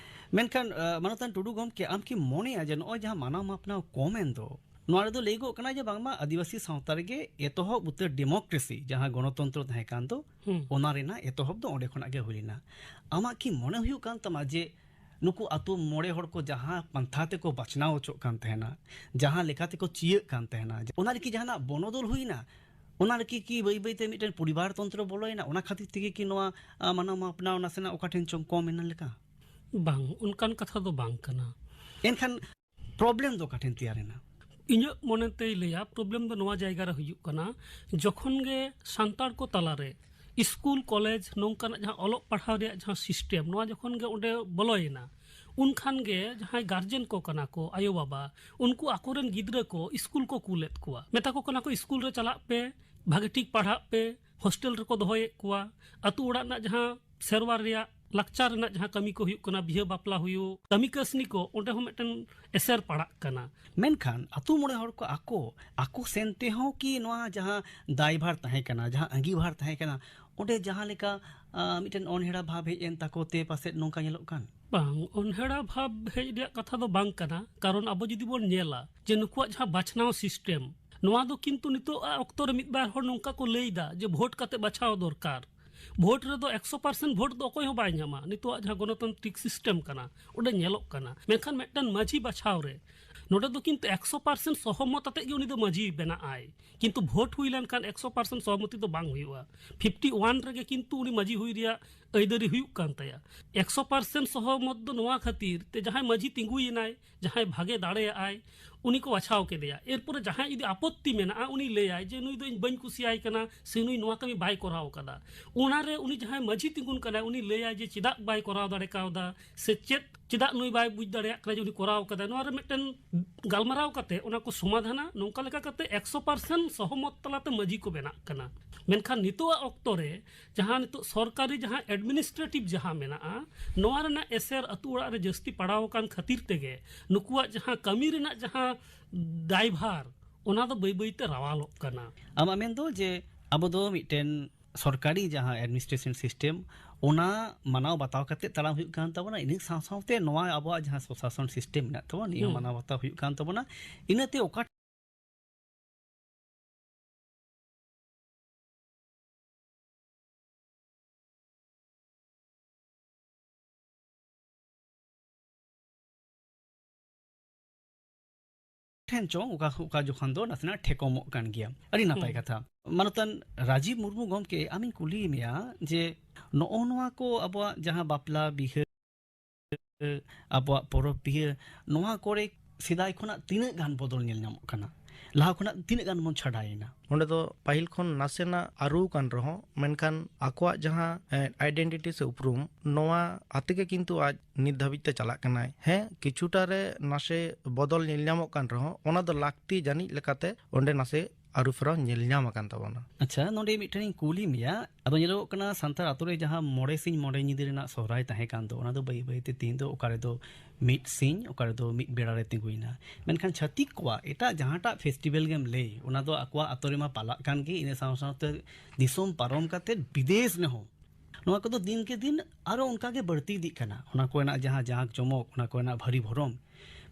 ᱢᱮᱱᱠᱷᱟᱱ, ᱟᱸ, ᱢᱟᱱᱚᱛᱟᱱ ᱴᱩᱰᱩ ᱜᱚᱢᱠᱮ, ᱟᱢ ᱠᱤᱢ ᱢᱚᱱᱮᱭᱟ ᱡᱮ ᱱᱚᱜᱼᱚᱭ ᱡᱟᱦᱟᱸ ᱢᱟᱱᱟᱣ ᱢᱟᱯᱱᱟᱣ ᱠᱚᱢ ᱮᱱ ᱫᱚ, ᱱᱚᱣᱟ ᱨᱮᱫᱚ ᱞᱟᱹᱭᱚᱜ ᱠᱟᱱᱟ ᱡᱮ ᱵᱟᱝᱢᱟ ᱟᱹᱫᱤᱵᱟᱹᱥᱤ ᱥᱟᱶᱛᱟ ᱨᱮᱜᱮ ᱮᱛᱚᱦᱚᱵ ᱩᱛᱟᱹᱨ ᱰᱮᱢᱳᱠᱨᱮᱥᱤ, ᱡᱟᱦᱟᱸ ᱜᱚᱱᱚᱛᱚᱱᱛᱨᱚ ᱛᱟᱦᱮᱸ ᱠᱟᱱ ᱫᱚ, ᱦᱩᱸ᱾ ᱚᱱᱟ ᱨᱮᱱᱟᱜ ᱮᱛᱚᱦᱚᱵ ᱫᱚ ᱚᱸᱰᱮ ᱠᱷᱚᱱᱟᱜ ᱜᱮ ᱦᱩᱭ ᱞᱮᱱᱟ᱾ ᱟᱢᱟᱜ ᱠᱤ ᱢᱚᱱᱮ ᱦᱩᱭᱩᱜ ᱠᱟᱱ ᱛᱟᱢᱟ ᱡᱮ ᱱᱩᱠᱩ ᱟᱛᱳ ᱢᱚᱬᱮ ᱦᱚᱲ ᱠᱚ ᱡᱟᱦᱟᱸ ᱯᱟᱱᱛᱷᱟ ᱛᱮᱠᱚ ᱵᱟᱪᱷᱱᱟᱣ ᱦᱚᱪᱚᱜ ᱠᱟᱱ ᱛᱟᱦᱮᱱᱟ, ᱡᱟᱦᱟᱸ ᱞᱮᱠᱟ ᱛᱮᱠᱚ ᱪᱤᱭᱟᱹᱜ ᱠᱟᱱ ᱛᱟᱦᱮᱱᱟ, ᱚᱱᱟ ᱨᱮᱠᱤ ᱡᱟᱦᱟᱱᱟᱜ ᱵᱚᱱᱚᱫᱚᱞ ᱦᱩᱭᱱᱟ? ᱚᱱᱟ ᱨᱮᱠᱤ, ᱠᱤ ᱵᱟᱹᱭ ᱵᱟᱹᱭ ᱛᱮ ᱢᱤᱫᱴᱮᱱ ᱯᱚᱨᱤᱵᱟᱨ ᱛᱚᱱᱛᱨᱚ ᱵᱚᱞᱚᱭᱮᱱᱟ? ᱚᱱᱟ ᱠᱷᱟᱹᱛᱤᱨ ᱛᱮᱜᱮ ᱠᱤ ᱱᱚᱣᱟ, ᱟ, ᱢᱟᱱᱟᱣ ᱢᱟᱯᱱᱟᱣ ᱱᱟᱥᱮᱱᱟᱜ ᱚᱠᱟ ᱴᱷᱮᱱ ᱪᱚᱝ ᱠᱚᱢ ᱮᱱᱟ ᱞᱮᱠᱟ? ᱵᱟᱝ, ᱚᱱᱠᱟᱱ ᱠᱟᱛᱷᱟ ᱫᱚ ᱵᱟᱝ ᱠᱟᱱᱟ᱾ ᱮᱱᱠᱷᱟᱱ ᱯᱨᱚᱵᱞᱮᱢ ᱫᱚ ᱚᱠᱟ ᱴᱷᱮᱱ ᱛᱮᱭᱟᱨ ᱮᱱᱟ? ᱤᱧᱟᱹᱜ ᱢᱚᱱᱮ ᱛᱮᱭ ᱞᱟᱹᱭᱟ, ᱯᱨᱚᱵᱞᱮᱢ ᱫᱚ ᱱᱚᱣᱟ ᱡᱟᱭᱜᱟ ᱨᱮ ᱦᱩᱭᱩᱜ ᱠᱟᱱᱟ, ᱡᱚᱠᱷᱚᱱ ᱜᱮ ᱥᱟᱱᱛᱟᱲ ᱠᱚ ᱛᱟᱞᱟᱨᱮ ᱥᱠᱩᱞ, ᱠᱚᱞᱮᱡᱽ, ᱱᱚᱝᱠᱟᱱᱟᱜ ᱡᱟᱦᱟᱸ ᱚᱞᱚᱜ ᱯᱟᱲᱦᱟᱣ ᱨᱮᱭᱟᱜ ᱡᱟᱦᱟᱸ ᱥᱤᱥᱴᱮᱢ, ᱱᱚᱣᱟ ᱡᱚᱠᱷᱚᱱ ᱜᱮ ᱚᱸᱰᱮ ᱵᱚᱞᱚᱭᱮᱱᱟ, ᱩᱱᱠᱷᱟᱱ ᱜᱮ ᱡᱟᱦᱟᱸᱭ ᱜᱟᱨᱡᱮᱱ ᱠᱚ ᱠᱟᱱᱟ ᱠᱚ, ᱟᱭᱳ ᱵᱟᱵᱟ, ᱩᱱᱠᱩ ᱟᱠᱚᱨᱮᱱ ᱜᱤᱫᱽᱨᱟᱹ ᱠᱚ ᱥᱠᱩᱞ ᱠᱚ ᱠᱩᱞᱮᱫ ᱠᱚᱣᱟ, ᱢᱮᱛᱟ ᱠᱚ ᱠᱟᱱᱟ ᱠᱚ, "ᱥᱠᱩᱞ ᱨᱮ ᱪᱟᱞᱟᱜ ᱯᱮ, ᱵᱷᱟᱜᱮ ᱴᱷᱤᱠ ᱯᱟᱲᱦᱟᱜ ᱯᱮ", ᱦᱳᱥᱴᱮᱞ ᱨᱮᱠᱚ ᱫᱚᱦᱚᱭᱮᱫ ᱠᱚᱣᱟ᱾ ᱟᱛᱳ ᱚᱲᱟᱜ ᱨᱮᱱᱟᱜ ᱡᱟᱦᱟᱸ ᱥᱮᱨᱣᱟ ᱨᱮᱭᱟᱜ, ᱞᱟᱠᱪᱟᱨ ᱨᱮᱱᱟᱜ ᱡᱟᱦᱟᱸ ᱠᱟᱹᱢᱤ ᱠᱚ ᱦᱩᱭᱩᱜ ᱠᱟᱱᱟ, ᱵᱤᱦᱟᱹ ᱵᱟᱯᱞᱟ ᱦᱩᱭᱩᱜ, ᱠᱟᱹᱢᱤ ᱠᱟᱹᱥᱱᱤ ᱠᱚ, ᱚᱸᱰᱮ ᱦᱚᱸ ᱢᱤᱫᱴᱮᱱ ᱮᱥᱮᱨ ᱯᱟᱲᱟᱜ ᱠᱟᱱᱟ᱾ ᱢᱮᱱᱠᱷᱟᱱ ᱟᱛᱳ ᱢᱚᱬᱮ ᱦᱚᱲ ᱠᱚ ᱟᱠᱚ, ᱟᱠᱚ ᱥᱮᱱ ᱛᱮᱦᱚᱸ ᱠᱤ ᱱᱚᱣᱟ ᱡᱟᱦᱟᱸ ᱫᱟᱭᱵᱷᱟᱨ ᱛᱟᱦᱮᱸ ᱠᱟᱱᱟ, ᱡᱟᱦᱟᱸ ᱟᱸᱜᱤᱵᱷᱟᱨ ᱛᱟᱦᱮᱸ ᱠᱟᱱᱟ, ᱚᱸᱰᱮ ᱡᱟᱦᱟᱸ ᱞᱮᱠᱟ, ᱟ, ᱢᱤᱫᱴᱮᱱ ᱚᱱᱦᱮᱲᱟ ᱵᱷᱟᱵᱽ ᱦᱮᱡ ᱮᱱ ᱛᱟᱠᱚ ᱛᱮ ᱯᱟᱥᱮᱡ ᱱᱚᱝᱠᱟ ᱧᱮᱞᱚᱜ ᱠᱟᱱ? ᱵᱟᱝ, ᱚᱱᱦᱮᱲᱟ ᱵᱷᱟᱵᱽ ᱦᱮᱡ ᱨᱮᱭᱟᱜ ᱠᱟᱛᱷᱟ ᱫᱚ ᱵᱟᱝ ᱠᱟᱱᱟ, ᱠᱟᱨᱚᱱ ᱟᱵᱚ ᱡᱩᱫᱤ ᱵᱚᱱ ᱧᱮᱞᱟ ᱡᱮ ᱱᱩᱠᱩᱣᱟᱜ ᱡᱟᱦᱟᱸ ᱵᱟᱪᱷᱱᱟᱣ ᱥᱤᱥᱴᱮᱢ, ᱱᱚᱣᱟ ᱫᱚ ᱠᱤᱱᱛᱩ ᱱᱤᱛᱚᱜ ᱟᱜ ᱚᱠᱛᱚ ᱨᱮ ᱢᱤᱫ ᱵᱟᱨ ᱦᱚᱲ ᱱᱚᱝᱠᱟ ᱠᱚ ᱞᱟᱹᱭ ᱮᱫᱟ ᱡᱮ ᱵᱷᱳᱴ ᱠᱟᱛᱮ ᱵᱟᱪᱷᱟᱣ ᱫᱚᱨᱠᱟᱨ᱾ ᱵᱷᱳᱴ ᱨᱮᱫᱚ ᱮᱠᱥᱚ ᱯᱟᱨᱥᱮᱱᱴ ᱵᱷᱳᱴ ᱫᱚ ᱚᱠᱚᱭ ᱦᱚᱸ ᱵᱟᱭ ᱧᱟᱢᱟ, ᱱᱤᱛᱚᱜ ᱡᱟᱦᱟᱸ ᱜᱚᱱᱚᱛᱟᱱᱛᱨᱤᱠ ᱥᱤᱥᱴᱮᱢ ᱠᱟᱱᱟ, ᱚᱸᱰᱮ ᱧᱮᱞᱚᱜ ᱠᱟᱱᱟ᱾ ᱢᱮᱱᱠᱷᱟᱱ ᱢᱤᱫᱴᱟᱝ ᱢᱟᱹᱡᱷᱤ ᱵᱟᱪᱷᱟᱣ ᱨᱮ, ᱱᱚᱰᱮ ᱫᱚ ᱠᱤᱱᱛᱩ ᱮᱠᱥᱚ ᱯᱟᱨᱥᱮᱱᱴ ᱥᱚᱦᱚᱢᱚᱛ ᱟᱛᱮᱫ ᱜᱮ ᱩᱱᱤ ᱫᱚ ᱢᱟᱹᱡᱷᱤ ᱵᱮᱱᱟᱜ ᱟᱭ, ᱠᱤᱱᱛᱩ ᱵᱷᱳᱴ ᱦᱩᱭ ᱞᱮᱱᱠᱷᱟᱱ ᱮᱠᱥᱚ ᱯᱟᱨᱥᱮᱱᱴ ᱥᱚᱦᱚᱢᱚᱛᱤ ᱫᱚ ᱵᱟᱝ ᱦᱩᱭᱩᱜᱼᱟ᱾ ᱯᱷᱤᱯᱴᱤ ᱳᱣᱟᱱ ᱨᱮᱜᱮ ᱠᱤᱱᱛᱩ ᱩᱱᱤ ᱢᱟᱹᱡᱷᱤ ᱦᱩᱭ ᱨᱮᱭᱟᱜ ᱟᱹᱭᱫᱟᱹᱨᱤ ᱦᱩᱭᱩᱜ ᱠᱟᱱ ᱛᱟᱭᱟ᱾ ᱮᱠᱥᱚ ᱯᱟᱨᱥᱮᱱᱴ ᱥᱚᱦᱚᱢᱚᱛ ᱫᱚ ᱱᱚᱣᱟ ᱠᱷᱟᱹᱛᱤᱨ ᱛᱮ, ᱡᱟᱦᱟᱸᱭ ᱢᱟᱹᱡᱷᱤ ᱛᱤᱸᱜᱩᱭᱮᱱᱟᱭ, ᱡᱟᱦᱟᱸᱭ ᱵᱷᱟᱜᱮ ᱫᱟᱲᱮᱭᱟᱜᱼᱟᱭ, ᱩᱱᱤ ᱠᱚ ᱵᱟᱪᱷᱟᱣ ᱠᱮᱫᱮᱭᱟ᱾ ᱮᱨᱯᱚᱨᱮ ᱡᱟᱦᱟᱸᱭ ᱡᱩᱫᱤ ᱟᱯᱚᱛᱛᱤ ᱢᱮᱱᱟᱜᱼᱟ, ᱩᱱᱤ ᱞᱟᱹᱭᱟᱭ ᱡᱮ, "ᱱᱩᱭ ᱫᱚ ᱤᱧ ᱵᱟᱹᱧ ᱠᱩᱥᱤᱭᱟᱭ ᱠᱟᱱᱟ, ᱥᱮ ᱱᱩᱭ ᱱᱚᱣᱟ ᱠᱟᱹᱢᱤ ᱵᱟᱭ ᱠᱚᱨᱟᱣ ᱠᱟᱫᱟ᱾" ᱚᱱᱟᱨᱮ ᱩᱱᱤ ᱡᱟᱦᱟᱸᱭ ᱢᱟᱹᱡᱷᱤ ᱛᱤᱸᱜᱩᱱ ᱠᱟᱱᱟᱭ, ᱩᱱᱤ ᱞᱟᱹᱭᱟᱭ ᱡᱮ, "ᱪᱮᱫᱟᱜ ᱵᱟᱭ ᱠᱚᱨᱟᱣ ᱫᱟᱲᱮ ᱠᱟᱣᱫᱟ, ᱥᱮ ᱪᱮᱫ, ᱪᱮᱫᱟᱜ ᱱᱩᱭ ᱵᱟᱭ ᱵᱩᱡᱽ ᱫᱟᱲᱮᱭᱟᱜ ᱠᱟᱱᱟ ᱡᱮ ᱩᱱᱤ ᱠᱚᱨᱟᱣ ᱠᱟᱫᱟᱭ?" ᱱᱚᱣᱟ ᱨᱮ ᱢᱤᱫᱴᱮᱱ ᱜᱟᱞᱢᱟᱨᱟᱣ ᱠᱟᱛᱮ ᱚᱱᱟ ᱠᱚ ᱥᱚᱢᱟᱫᱷᱟᱱᱟ᱾ ᱱᱚᱝᱠᱟ ᱞᱮᱠᱟ ᱠᱟᱛᱮ ᱮᱠᱥᱚ ᱯᱟᱨᱥᱮᱱᱴ ᱥᱚᱦᱚᱢᱚᱛ ᱛᱟᱞᱟᱛᱮ ᱢᱟᱹᱡᱷᱤ ᱠᱚ ᱵᱮᱱᱟᱜ ᱠᱟᱱᱟ᱾ ᱢᱮᱱᱠᱷᱟᱱ ᱱᱤᱛᱚᱜᱟᱜ ᱚᱠᱛᱚ ᱨᱮ ᱡᱟᱦᱟᱸ ᱱᱤᱛᱚᱜ ᱥᱚᱨᱠᱟᱨᱤ ᱡᱟᱦᱟᱸ administrative ᱡᱟᱦᱟᱸ ᱢᱮᱱᱟᱜᱼᱟ, ᱱᱚᱣᱟ ᱨᱮᱱᱟᱜ ᱮᱥᱮᱨ ᱟᱹᱛᱩ ᱚᱲᱟᱜ ᱨᱮ ᱡᱟᱹᱥᱛᱤ ᱯᱟᱲᱟᱣ ᱟᱠᱟᱱ ᱠᱷᱟᱹᱛᱤᱨ ᱛᱮᱜᱮ ᱱᱩᱠᱩᱣᱟᱜ ᱡᱟᱦᱟᱸ ᱠᱟᱹᱢᱤ ᱨᱮᱱᱟᱜ ᱡᱟᱦᱟᱸ ᱫᱟᱭᱵᱷᱟᱨ, ᱚᱱᱟ ᱫᱚ ᱵᱟᱹᱭ ᱵᱟᱹᱭ ᱛᱮ ᱨᱟᱣᱟᱞᱚᱜ ᱠᱟᱱᱟ᱾ ᱟᱢᱟᱜ ᱢᱮᱱ ᱫᱚ ᱡᱮ ᱟᱵᱚ ᱫᱚ ᱢᱤᱫᱴᱮᱱ ᱥᱚᱨᱠᱟᱨᱤ ᱡᱟᱦᱟᱸ administration system, ᱚᱱᱟ ᱢᱟᱱᱟᱣ ᱵᱟᱛᱟᱣ ᱠᱟᱛᱮ ᱛᱟᱲᱟᱢ ᱦᱩᱭᱩᱜ ᱠᱟᱱ ᱛᱟᱵᱚᱱᱟ, ᱤᱱᱟᱹ ᱥᱟᱶ ᱥᱟᱶᱛᱮ ᱱᱚᱣᱟ ᱟᱵᱚᱣᱟᱜ ᱡᱟᱦᱟᱸ ᱥᱚᱥᱟᱥᱚᱱ system ᱢᱮᱱᱟᱜ ᱛᱟᱵᱚᱱᱟ, ᱱᱤᱭᱟᱹ ᱦᱚᱸ ᱦᱩᱸ᱾ ᱢᱟᱱᱟᱣ ᱵᱟᱛᱟᱣ ᱦᱩᱭᱩᱜ ᱠᱟᱱ ᱛᱟᱵᱚᱱᱟ᱾ ᱤᱱᱟᱹᱛᱮ ᱚᱠᱟ ᱴᱷᱮᱱ ᱪᱚᱝ ᱚᱠᱟ, ᱚᱠᱟ ᱡᱚᱠᱷᱚᱱ ᱫᱚ ᱱᱟᱥᱮᱱᱟᱜ ᱴᱷᱮᱠᱚᱢᱚᱜ ᱠᱟᱱ ᱜᱮᱭᱟ᱾ ᱟᱹᱰᱤ ᱱᱟᱯᱟᱭ ᱦᱩᱸ᱾ ᱠᱟᱛᱷᱟ᱾ ᱢᱟᱱᱚᱛᱟᱱ ᱨᱟᱡᱤᱵ ᱢᱩᱨᱢᱩ ᱜᱚᱢᱠᱮ, ᱟᱢᱤᱧ ᱠᱩᱞᱤᱭᱮᱫ ᱢᱮᱭᱟ ᱡᱮ ᱱᱚᱜᱼᱚ ᱱᱚᱣᱟ ᱠᱚ ᱟᱵᱚᱣᱟᱜ ᱡᱟᱦᱟᱸ ᱵᱟᱯᱞᱟ ᱵᱤᱦᱟᱹ, ᱟᱵᱚᱣᱟᱜ ᱯᱚᱨᱚᱵᱽ ᱯᱤᱦᱟᱹ, ᱱᱚᱣᱟ ᱠᱚᱨᱮ ᱥᱮᱫᱟᱭ ᱠᱷᱚᱱᱟᱜ ᱛᱤᱱᱟᱹᱜ ᱜᱟᱱ ᱵᱚᱫᱚᱞ ᱧᱮᱞ ᱧᱟᱢᱚᱜ ᱠᱟᱱᱟ? ᱞᱟᱦᱟ ᱠᱷᱚᱱᱟᱜ ᱛᱤᱱᱟᱹᱜ ᱜᱟᱱ ᱵᱚᱱ ᱪᱷᱟᱰᱟᱭᱮᱱᱟ? ᱚᱸᱰᱮ ᱫᱚ ᱯᱟᱹᱦᱤᱞ ᱠᱷᱚᱱ ᱱᱟᱥᱮᱱᱟᱜ ᱟᱹᱨᱩ ᱠᱟᱱ ᱨᱮᱦᱚᱸ, ᱢᱮᱱᱠᱷᱟᱱ ᱟᱠᱚᱣᱟᱜ ᱡᱟᱦᱟᱸ, ᱮ, identity ᱥᱮ ᱩᱯᱨᱩᱢ, ᱱᱚᱣᱟ ᱟᱛᱮ ᱜᱮ ᱠᱤᱱᱛᱩ ᱟᱡ ᱱᱤᱛ ᱫᱷᱟᱹᱵᱤᱡ ᱛᱮ ᱪᱟᱞᱟᱜ ᱠᱟᱱᱟᱭ᱾ ᱦᱮᱸ, ᱠᱤᱪᱷᱩᱴᱟ ᱨᱮ ᱱᱟᱥᱮ ᱵᱚᱫᱚᱞ ᱧᱮᱞ ᱧᱟᱢᱚᱜ ᱠᱟᱱ ᱨᱮᱦᱚᱸ, ᱚᱱᱟ ᱫᱚ ᱞᱟᱹᱠᱛᱤ ᱡᱟᱹᱱᱤᱡ ᱞᱮᱠᱟᱛᱮ ᱚᱸᱰᱮ ᱱᱟᱥᱮ ᱟᱹᱨᱩ ᱯᱷᱮᱨᱟᱣ ᱧᱮᱞ ᱧᱟᱢ ᱟᱠᱟᱱ ᱛᱟᱵᱚᱱᱟ᱾ ᱟᱪᱪᱷᱟ, ᱱᱚᱰᱮ ᱢᱤᱫᱴᱮᱱ ᱤᱧ ᱠᱩᱞᱤ ᱢᱮᱭᱟ᱾ ᱟᱫᱚ ᱧᱮᱞᱚᱜᱚᱜ ᱠᱟᱱᱟ, ᱥᱟᱱᱛᱟᱲ ᱟᱛᱳ ᱨᱮ ᱡᱟᱦᱟᱸ ᱢᱚᱬᱮ ᱥᱤᱧ ᱢᱚᱬᱮ ᱧᱤᱫᱟᱹ ᱨᱮᱱᱟᱜ ᱥᱚᱦᱨᱟᱭ ᱛᱟᱦᱮᱸ ᱠᱟᱱ ᱫᱚ, ᱚᱱᱟ ᱫᱚ ᱵᱟᱹᱭ ᱵᱟᱹᱭ ᱛᱮ ᱛᱮᱦᱮᱧ ᱫᱚ ᱚᱠᱟ ᱨᱮᱫᱚ ᱢᱤᱫ ᱥᱤᱧ, ᱚᱠᱟ ᱨᱮᱫᱚ ᱢᱤᱫ ᱵᱮᱲᱟ ᱨᱮ ᱛᱤᱸᱜᱩᱭᱮᱱᱟ᱾ ᱢᱮᱱᱠᱷᱟᱱ ᱪᱷᱟᱹᱛᱤᱠ ᱠᱚᱣᱟᱜ ᱮᱴᱟᱜ ᱡᱟᱦᱟᱸᱴᱟᱜ ᱯᱷᱮᱥᱴᱤᱵᱮᱞ ᱜᱮᱢ ᱞᱟᱹᱭ, ᱚᱱᱟ ᱫᱚ ᱟᱠᱚᱣᱟᱜ ᱟᱛᱳ ᱨᱮᱢᱟ ᱯᱟᱞᱟᱜ ᱠᱟᱱ ᱜᱮ, ᱤᱱᱟᱹ ᱥᱟᱶ ᱥᱟᱶᱛᱮ ᱫᱤᱥᱚᱢ ᱯᱟᱨᱚᱢ ᱠᱟᱛᱮ ᱵᱤᱫᱮᱥ ᱨᱮᱦᱚᱸ ᱱᱚᱣᱟ ᱠᱚᱫᱚ ᱫᱤᱱ ᱠᱮ ᱫᱤᱱ ᱟᱨᱚ ᱚᱱᱠᱟ ᱜᱮ ᱵᱟᱹᱲᱛᱤ ᱤᱫᱤᱜ ᱠᱟᱱᱟ, ᱚᱱᱟ ᱠᱚᱨᱮᱱᱟᱜ ᱡᱟᱦᱟᱸ ᱡᱟᱸᱠ ᱡᱚᱢᱚᱠ, ᱚᱱᱟ ᱠᱚᱨᱮᱱᱟᱜ ᱵᱷᱟᱹᱨᱤ ᱵᱷᱚᱨᱚᱢ᱾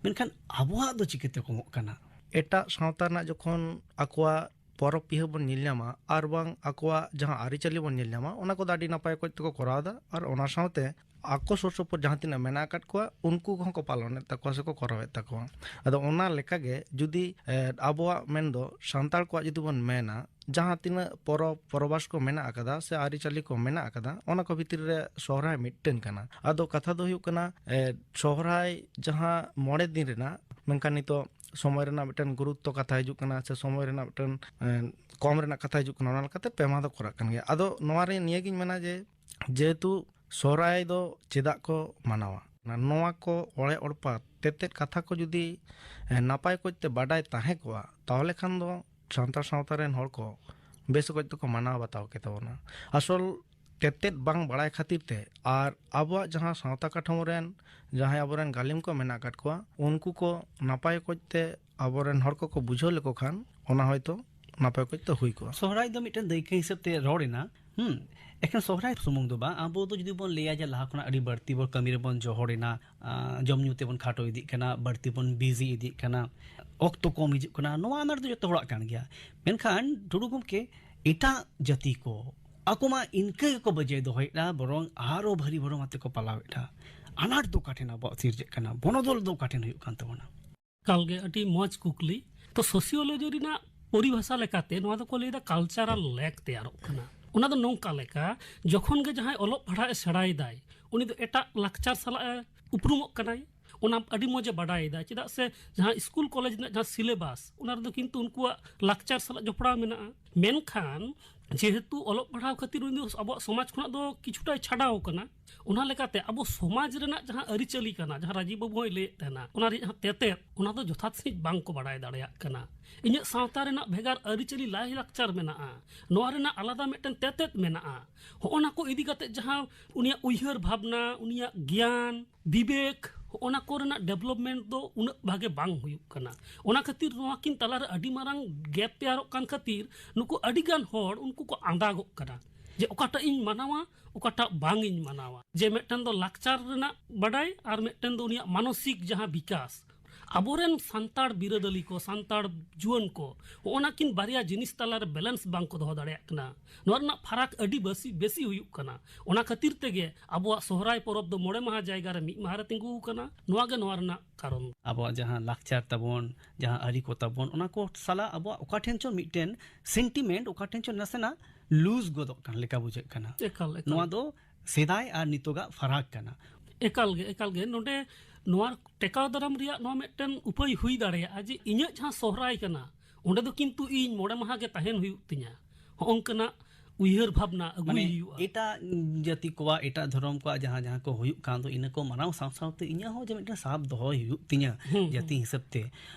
ᱢᱮᱱᱠᱷᱟᱱ ᱟᱵᱚᱣᱟᱜ ᱫᱚ ᱪᱤᱠᱟᱹᱛᱮ ᱠᱚᱢᱚᱜ ᱠᱟᱱᱟ? ᱮᱴᱟᱜ ᱥᱟᱶᱛᱟ ᱨᱮᱱᱟᱜ ᱡᱚᱠᱷᱚᱱ ᱟᱠᱚᱣᱟᱜ ᱯᱚᱨᱚᱵᱽ ᱯᱤᱦᱟᱹ ᱵᱚᱱ ᱧᱮᱞ ᱧᱟᱢᱟ ᱟᱨ ᱵᱟᱝ ᱟᱠᱚᱣᱟᱜ ᱡᱟᱦᱟᱸ ᱟᱹᱨᱤᱪᱟᱹᱞᱤ ᱵᱚᱱ ᱧᱮᱞ ᱧᱟᱢᱟ, ᱚᱱᱟ ᱠᱚᱫᱚ ᱟᱹᱰᱤ ᱱᱟᱯᱟᱭ ᱚᱠᱚᱡ ᱛᱮᱠᱚ ᱠᱚᱨᱟᱣ ᱮᱫᱟ᱾ ᱟᱨ ᱚᱱᱟ ᱥᱟᱶᱛᱮ ᱟᱠᱚ ᱥᱩᱨ ᱥᱩᱯᱩᱨ ᱡᱟᱦᱟᱸ ᱛᱤᱱᱟᱹᱜ ᱢᱮᱱᱟᱜ ᱟᱠᱟᱫ ᱠᱚᱣᱟ, ᱩᱱᱠᱩ ᱠᱚᱦᱚᱸ ᱠᱚ ᱯᱟᱞᱚᱱᱮᱫ ᱛᱟᱠᱚᱣᱟ ᱥᱮᱠᱚ ᱠᱚᱨᱟᱣᱮᱫ ᱛᱟᱠᱚᱣᱟ᱾ ᱟᱫᱚ ᱚᱱᱟ ᱞᱮᱠᱟᱜᱮ ᱡᱩᱫᱤ, ᱮ, ᱟᱵᱚᱣᱟᱜ ᱢᱮᱱᱫᱚ ᱥᱟᱱᱛᱟᱲ ᱠᱚᱣᱟᱜ ᱡᱩᱫᱤ ᱵᱚᱱ ᱢᱮᱱᱟ, ᱡᱟᱦᱟᱸ ᱛᱤᱱᱟᱹᱜ ᱯᱚᱨᱚᱵᱽ ᱯᱚᱨᱚᱵᱟᱥ ᱠᱚ ᱢᱮᱱᱟᱜ ᱟᱠᱟᱫᱟ ᱥᱮ ᱟᱹᱨᱤᱪᱟᱹᱞᱤ ᱠᱚ ᱢᱮᱱᱟᱜ ᱟᱠᱟᱫᱟ, ᱚᱱᱟ ᱠᱚ ᱵᱷᱤᱛᱨᱤ ᱨᱮ ᱥᱚᱦᱨᱟᱭ ᱢᱤᱫᱴᱟᱹᱝ ᱠᱟᱱᱟ᱾ ᱟᱫᱚ ᱠᱟᱛᱷᱟ ᱫᱚ ᱦᱩᱭᱩᱜ ᱠᱟᱱᱟ, ᱮ, ᱥᱚᱦᱨᱟᱭ ᱡᱟᱦᱟᱸ ᱢᱚᱬᱮ ᱫᱤᱱ ᱨᱮᱱᱟᱜ, ᱢᱮᱱᱠᱷᱟᱱ ᱱᱤᱛᱚᱜ ᱥᱚᱢᱚᱭ ᱨᱮᱱᱟᱜ ᱢᱤᱫᱴᱮᱱ ᱜᱩᱨᱩᱛᱛᱚ ᱠᱟᱛᱷᱟ ᱦᱤᱡᱩᱜ ᱠᱟᱱᱟ, ᱥᱮ ᱥᱚᱢᱚᱭ ᱨᱮᱱᱟᱜ ᱢᱤᱫᱴᱮᱱ ᱮ, ᱠᱚᱢ ᱨᱮᱱᱟᱜ ᱠᱟᱛᱷᱟ ᱦᱤᱡᱩᱜ ᱠᱟᱱᱟ, ᱚᱱᱟ ᱞᱮᱠᱟᱛᱮ ᱯᱮ ᱢᱟᱦᱟ ᱫᱚ ᱠᱚᱨᱟᱜ ᱠᱟᱱ ᱜᱮᱭᱟ᱾ ᱟᱫᱚ ᱱᱚᱣᱟ ᱨᱮ ᱱᱤᱭᱟᱹᱜᱤᱧ ᱢᱮᱱᱟ ᱡᱮ, ᱡᱮᱦᱮᱛᱩ ᱥᱚᱦᱨᱟᱭ ᱫᱚ ᱪᱮᱫᱟᱜ ᱠᱚ ᱢᱟᱱᱟᱣᱟ, ᱱᱚᱣᱟ ᱠᱚ ᱚᱲᱮ ᱚᱲᱯᱟ ᱛᱮᱛᱮᱫ ᱠᱟᱛᱷᱟ ᱠᱚ ᱡᱩᱫᱤ ᱮ, ᱱᱟᱯᱟᱭ ᱠᱚᱡ ᱛᱮ ᱵᱟᱰᱟᱭ ᱛᱟᱦᱮᱸ ᱠᱚᱜᱼᱟ, ᱛᱟᱦᱚᱞᱮ ᱠᱷᱟᱱ ᱫᱚ ᱥᱟᱱᱛᱟᱲ ᱥᱟᱶᱛᱟ ᱨᱮᱱ ᱦᱚᱲ ᱠᱚ ᱵᱮᱥ ᱚᱠᱚᱡ ᱛᱮᱠᱚ ᱢᱟᱱᱟᱣ ᱵᱟᱛᱟᱣ ᱠᱮ ᱛᱟᱵᱚᱱᱟ᱾ ᱟᱥᱚᱞ ᱛᱮᱛᱮᱫ ᱵᱟᱝ ᱵᱟᱲᱟᱭ ᱠᱷᱟᱹᱛᱤᱨ ᱛᱮ ᱟᱨ ᱟᱵᱚᱣᱟᱜ ᱡᱟᱦᱟᱸ ᱥᱟᱶᱛᱟ ᱠᱟᱴᱷᱟᱢᱳ ᱨᱮᱱ ᱡᱟᱦᱟᱸᱭ ᱟᱵᱚᱨᱮᱱ ᱜᱟᱹᱞᱤᱢ ᱠᱚ ᱢᱮᱱᱟᱜ ᱟᱠᱟᱫ ᱠᱚᱣᱟ, ᱩᱱᱠᱩ ᱠᱚ ᱱᱟᱯᱟᱭ ᱚᱠᱚᱡ ᱛᱮ ᱟᱵᱚᱨᱮᱱ ᱦᱚᱲ ᱠᱚᱠᱚ ᱵᱩᱡᱷᱟᱹᱣ ᱞᱮᱠᱚ ᱠᱷᱟᱱ, ᱚᱱᱟ ᱦᱚᱭᱛᱳ ᱱᱟᱯᱟᱭ ᱚᱠᱚᱡ ᱛᱮ ᱦᱩᱭ ᱠᱚᱜᱼᱟ᱾ ᱥᱚᱦᱨᱟᱭ ᱫᱚ ᱢᱤᱫᱴᱮᱱ ᱫᱟᱹᱭᱠᱟᱹ ᱦᱤᱥᱟᱹᱵ ᱛᱮ ᱨᱚᱲ ᱮᱱᱟ᱾ ᱦᱩᱸ, ᱮᱠᱷᱮᱱ ᱥᱚᱦᱨᱟᱭ ᱥᱩᱢᱩᱝ ᱫᱚ ᱵᱟᱝ, ᱟᱵᱚ ᱫᱚ ᱡᱩᱫᱤ ᱵᱚᱱ ᱞᱟᱹᱭᱟ ᱡᱮ ᱞᱟᱦᱟ ᱠᱷᱚᱱᱟᱜ ᱟᱹᱰᱤ ᱵᱟᱹᱲᱛᱤ ᱵᱚᱱ ᱠᱟᱹᱢᱤ ᱨᱮᱵᱚᱱ ᱡᱚᱦᱚᱲ ᱮᱱᱟ, ᱟᱸ, ᱡᱚᱢ ᱧᱩ ᱛᱮᱵᱚᱱ ᱠᱷᱟᱴᱚ ᱤᱫᱤᱜ ᱠᱟᱱᱟ, ᱵᱟᱹᱲᱛᱤ ᱵᱚᱱ ᱵᱤᱡᱤ ᱤᱫᱤᱜ ᱠᱟᱱᱟ, ᱚᱠᱛᱚ ᱠᱚᱢ ᱦᱤᱡᱩᱜ ᱠᱟᱱᱟ, ᱱᱚᱣᱟ ᱟᱱᱟᱴ ᱫᱚ ᱡᱚᱛᱚ ᱦᱚᱲᱟᱜ ᱠᱟᱱ ᱜᱮᱭᱟ᱾ ᱢᱮᱱᱠᱷᱟᱱ ᱴᱩᱰᱩ ᱜᱚᱢᱠᱮ, ᱮᱴᱟᱜ ᱡᱟᱹᱛᱤ ᱠᱚ ᱟᱠᱚ ᱢᱟ ᱤᱱᱠᱟᱹ ᱜᱮᱠᱚ ᱵᱟᱹᱡᱟᱹᱭ ᱫᱚᱦᱚᱭᱮᱫᱼᱟ, ᱵᱚᱨᱚᱝ ᱟᱨᱚ ᱵᱷᱟᱹᱨᱤ ᱵᱷᱚᱨᱚᱢ ᱟᱛᱮ ᱠᱚ ᱯᱟᱞᱟᱣᱮᱫᱼᱟ᱾ ᱟᱱᱟᱴ ᱫᱚ ᱚᱠᱟ ᱴᱷᱮᱱ ᱟᱵᱚᱣᱟᱜ ᱥᱤᱨᱡᱟᱹᱜ ᱠᱟᱱᱟ? ᱵᱚᱱᱚᱫᱚᱞ ᱫᱚ ᱚᱠᱟ ᱴᱷᱮᱱ ᱦᱩᱭᱩᱜ ᱠᱟᱱ ᱛᱟᱵᱚᱱᱟ? ᱮᱠᱟᱞ ᱜᱮ ᱟᱹᱰᱤ ᱢᱚᱡᱽ ᱠᱩᱠᱞᱤ᱾ ᱛᱚ, ᱥᱳᱥᱤᱭᱳᱞᱚᱡᱤ ᱨᱮᱱᱟᱜ ᱯᱚᱨᱤᱵᱷᱟᱥᱟ ᱞᱮᱠᱟᱛᱮ ᱱᱚᱣᱟ ᱫᱚᱠᱚ ᱞᱟᱹᱭᱫᱟ ᱠᱟᱞᱪᱟᱨᱟᱞ ᱞᱮᱠ ᱛᱮᱭᱟᱨᱚᱜ ᱠᱟᱱᱟ᱾ ᱚᱱᱟ ᱫᱚ ᱱᱚᱝᱠᱟ ᱞᱮᱠᱟ, ᱡᱚᱠᱷᱚᱱ ᱜᱮ ᱡᱟᱦᱟᱸᱭ ᱚᱞᱚᱜ ᱯᱟᱲᱦᱟᱜ ᱮ ᱥᱮᱬᱟᱭᱮᱫᱟᱭ, ᱩᱱᱤ ᱫᱚ ᱮᱴᱟᱜ ᱞᱟᱠᱪᱟᱨ ᱥᱟᱞᱟᱜ ᱮ ᱩᱯᱨᱩᱢᱚᱜ ᱠᱟᱱᱟᱭ᱾ ᱚᱱᱟ ᱟᱹᱰᱤ ᱢᱚᱡᱽ ᱮ ᱵᱟᱰᱟᱭᱮᱫᱟ, ᱪᱮᱫᱟᱜ ᱥᱮ ᱡᱟᱦᱟᱸ ᱥᱠᱩᱞ ᱠᱚᱞᱮᱡᱽ ᱨᱮᱱᱟᱜ ᱡᱟᱦᱟᱸ ᱥᱤᱞᱮᱵᱟᱥ, ᱚᱱᱟ ᱨᱮᱫᱚ ᱠᱤᱱᱛᱩ ᱩᱱᱠᱩᱣᱟᱜ ᱞᱟᱠᱪᱟᱨ ᱥᱟᱞᱟᱜ ᱡᱚᱯᱲᱟᱣ ᱢᱮᱱᱟᱜᱼᱟ᱾ ᱢᱮᱱᱠᱷᱟᱱ ᱡᱮᱦᱮᱛᱩ ᱚᱞᱚᱜ ᱯᱟᱲᱦᱟᱣ ᱠᱷᱟᱹᱛᱤᱨ ᱩᱱᱤ ᱫᱚ ᱟᱵᱚᱣᱟᱜ ᱥᱚᱢᱟᱡᱽ ᱠᱷᱚᱱᱟᱜ ᱫᱚ ᱠᱤᱪᱷᱩᱴᱟᱭ ᱪᱷᱟᱰᱟᱣ ᱟᱠᱟᱱᱟ, ᱚᱱᱟ ᱞᱮᱠᱟᱛᱮ ᱟᱵᱚ ᱥᱚᱢᱟᱡᱽ ᱨᱮᱱᱟᱜ ᱡᱟᱦᱟᱸ ᱟᱹᱨᱤᱪᱟᱹᱞᱤ ᱠᱟᱱᱟ, ᱡᱟᱦᱟᱸ ᱨᱟᱡᱤᱵ ᱵᱟᱹᱵᱩ ᱦᱚᱸᱭ ᱞᱟᱹᱭᱮᱫ ᱛᱟᱦᱮᱱᱟ, ᱚᱱᱟ ᱨᱮᱭᱟᱜ ᱡᱟᱦᱟᱸ ᱛᱮᱛᱮᱫ, ᱚᱱᱟ ᱫᱚ ᱡᱚᱛᱷᱟᱛ ᱥᱟᱺᱦᱤᱡ ᱵᱟᱝ ᱠᱚ ᱵᱟᱲᱟᱭ ᱫᱟᱲᱮᱭᱟᱜ ᱠᱟᱱᱟ᱾ ᱤᱧᱟᱹᱜ ᱥᱟᱶᱛᱟ ᱨᱮᱱᱟᱜ ᱵᱷᱮᱜᱟᱨ ᱟᱹᱨᱤᱪᱟᱹᱞᱤ, ᱞᱟᱭᱼᱞᱟᱠᱪᱟᱨ ᱢᱮᱱᱟᱜᱼᱟ, ᱱᱚᱣᱟ ᱨᱮᱱᱟᱜ ᱟᱞᱟᱫᱟ ᱢᱤᱫᱴᱮᱱ ᱛᱮᱛᱮᱫ ᱢᱮᱱᱟᱜᱼᱟ᱾ ᱦᱚᱸᱜᱼᱚ ᱱᱟ ᱠᱚ ᱤᱫᱤ ᱠᱟᱛᱮ ᱡᱟᱦᱟᱸ ᱩᱱᱤᱭᱟᱜ ᱩᱭᱦᱟᱹᱨ ᱵᱷᱟᱵᱽᱱᱟ, ᱩᱱᱤᱭᱟᱜ ᱜᱮᱭᱟᱱ, ᱵᱤᱵᱮᱠ, ᱦᱚᱸᱜᱼᱚ ᱱᱟ ᱠᱚ ᱨᱮᱱᱟᱜ ᱰᱮᱵᱷᱞᱚᱯᱢᱮᱱᱴ ᱫᱚ ᱩᱱᱟᱹᱜ ᱵᱷᱟᱜᱮ ᱵᱟᱝ ᱦᱩᱭᱩᱜ ᱠᱟᱱᱟ᱾ ᱚᱱᱟ ᱠᱷᱟᱹᱛᱤᱨ ᱱᱚᱣᱟ ᱠᱤᱱ ᱛᱟᱞᱟᱨᱮ ᱟᱹᱰᱤ ᱢᱟᱨᱟᱝ ᱜᱮᱯ ᱛᱮᱭᱟᱨᱚᱜ ᱠᱟᱱ ᱠᱷᱟᱹᱛᱤᱨ ᱱᱩᱠᱩ ᱟᱹᱰᱤ ᱜᱟᱱ ᱦᱚᱲ ᱩᱱᱠᱩ ᱠᱚ ᱟᱸᱫᱟᱜᱚᱜ ᱠᱟᱱᱟ ᱡᱮ ᱚᱠᱟᱴᱟᱜ ᱤᱧ ᱢᱟᱱᱟᱣᱟ, ᱚᱠᱟᱴᱟᱜ ᱵᱟᱝ ᱤᱧ ᱢᱟᱱᱟᱣᱟ᱾ ᱡᱮ ᱢᱤᱫᱴᱮᱱ ᱫᱚ ᱞᱟᱠᱪᱟᱨ ᱨᱮᱱᱟᱜ ᱵᱟᱰᱟᱭ ᱟᱨ ᱢᱤᱫᱴᱮᱱ ᱫᱚ ᱩᱱᱤᱭᱟᱜ ᱢᱟᱱᱚᱥᱤᱠ ᱡᱟᱦᱟᱸ ᱵᱤᱠᱟᱥ᱾ ᱟᱵᱚᱨᱮᱱ ᱥᱟᱱᱛᱟᱲ ᱵᱤᱨᱟᱹᱫᱟᱹᱞᱤ ᱠᱚ, ᱥᱟᱱᱛᱟᱲ ᱡᱩᱣᱟᱹᱱ ᱠᱚ, ᱦᱚᱸᱜᱼᱚ ᱱᱟ ᱠᱤᱱ ᱵᱟᱨᱭᱟ ᱡᱤᱱᱤᱥ ᱛᱟᱞᱟᱨᱮ ᱵᱮᱞᱮᱱᱥ ᱵᱟᱝ ᱠᱚ ᱫᱚᱦᱚ ᱫᱟᱲᱮᱭᱟᱜ ᱠᱟᱱᱟ᱾ ᱱᱚᱣᱟ ᱨᱮᱱᱟᱜ ᱯᱷᱟᱨᱟᱠ ᱟᱹᱰᱤ ᱵᱮᱥᱤ, ᱵᱮᱥᱤ ᱦᱩᱭᱩᱜ ᱠᱟᱱᱟ᱾ ᱚᱱᱟ ᱠᱷᱟᱹᱛᱤᱨ ᱛᱮᱜᱮ ᱟᱵᱚᱣᱟᱜ ᱥᱚᱦᱨᱟᱭ ᱯᱚᱨᱚᱵᱽ ᱫᱚ ᱢᱚᱬᱮ ᱢᱟᱦᱟ ᱡᱟᱭᱜᱟ ᱨᱮ ᱢᱤᱫ ᱢᱟᱦᱟ ᱨᱮ ᱛᱤᱸᱜᱩ ᱟᱠᱟᱱᱟ᱾ ᱱᱚᱣᱟ ᱜᱮ ᱱᱚᱣᱟ ᱨᱮᱱᱟᱜ ᱠᱟᱨᱚᱱ᱾ ᱟᱵᱚᱣᱟᱜ ᱡᱟᱦᱟᱸ ᱞᱟᱠᱪᱟᱨ ᱛᱟᱵᱚᱱ, ᱡᱟᱦᱟᱸ ᱟᱹᱨᱤ ᱠᱚ ᱛᱟᱵᱚᱱ, ᱚᱱᱟ ᱠᱚ ᱥᱟᱞᱟᱜ ᱟᱵᱚᱣᱟᱜ ᱚᱠᱟ ᱴᱷᱮᱱ ᱪᱚ ᱢᱤᱫᱴᱮᱱ ᱥᱮᱱᱴᱤᱢᱮᱱᱴ, ᱚᱠᱟ ᱴᱷᱮᱱ ᱪᱚ ᱱᱟᱥᱮᱱᱟᱜ ᱞᱩᱡᱽ ᱜᱚᱫᱚᱜ ᱠᱟᱱ ᱞᱮᱠᱟ ᱵᱩᱡᱷᱟᱹᱜ ᱠᱟᱱᱟ᱾ ᱮᱠᱟᱞ, ᱮᱠᱟᱞ᱾ ᱱᱚᱣᱟ ᱫᱚ ᱥᱮᱫᱟᱭ ᱟᱨ ᱱᱤᱛᱚᱜᱟᱜ ᱯᱷᱟᱨᱟᱠ ᱠᱟᱱᱟ᱾ ᱮᱠᱟᱞ ᱜᱮ, ᱮᱠᱟᱞ ᱜᱮ᱾ ᱱᱚᱰᱮ ᱱᱚᱣᱟ ᱴᱮᱠᱟᱣ ᱫᱟᱨᱟᱢ ᱨᱮᱭᱟᱜ ᱱᱚᱣᱟ ᱢᱤᱫᱴᱮᱱ ᱩᱯᱟᱹᱭ ᱦᱩᱭ ᱫᱟᱲᱮᱭᱟᱜᱼᱟ ᱡᱮ ᱤᱧᱟᱹᱜ ᱡᱟᱦᱟᱸ ᱥᱚᱦᱨᱟᱭ ᱠᱟᱱᱟ, ᱚᱸᱰᱮ ᱫᱚ ᱠᱤᱱᱛᱩ ᱤᱧ ᱢᱚᱬᱮ ᱢᱟᱦᱟ ᱜᱮ ᱛᱟᱦᱮᱱ ᱦᱩᱭᱩᱜ ᱛᱤᱧᱟ᱾ ᱦᱚᱸᱜᱼᱚ ᱱᱚᱝᱠᱟᱱᱟᱜ ᱩᱭᱦᱟᱹᱨ ᱵᱷᱟᱵᱽᱱᱟ ᱟᱹᱜᱩᱭ ᱢᱟᱱᱮ, ᱦᱩᱭᱩᱜᱼᱟ᱾ ᱮᱴᱟᱜ ᱡᱟᱹᱛᱤ ᱠᱚᱣᱟᱜ, ᱮᱴᱟᱜ ᱫᱷᱚᱨᱚᱢ ᱠᱚᱣᱟᱜ ᱡᱟᱦᱟᱸ, ᱡᱟᱦᱟᱸ ᱠᱚ ᱦᱩᱭᱩᱜ ᱠᱟᱱ ᱫᱚ, ᱤᱱᱟᱹ ᱠᱚ ᱢᱟᱱᱟᱣ ᱥᱟᱶ ᱥᱟᱶᱛᱮ ᱤᱧᱟᱹᱜ ᱦᱚᱸ ᱡᱮ ᱢᱤᱫᱴᱮᱱ ᱥᱟᱵ ᱫᱚᱦᱚᱭ ᱦᱩᱭᱩᱜ ᱛᱤᱧᱟᱹ ᱦᱩᱸ, ᱡᱟᱹᱛᱤ ᱦᱩᱸ᱾ ᱦᱤᱥᱟᱹᱵ ᱛᱮ,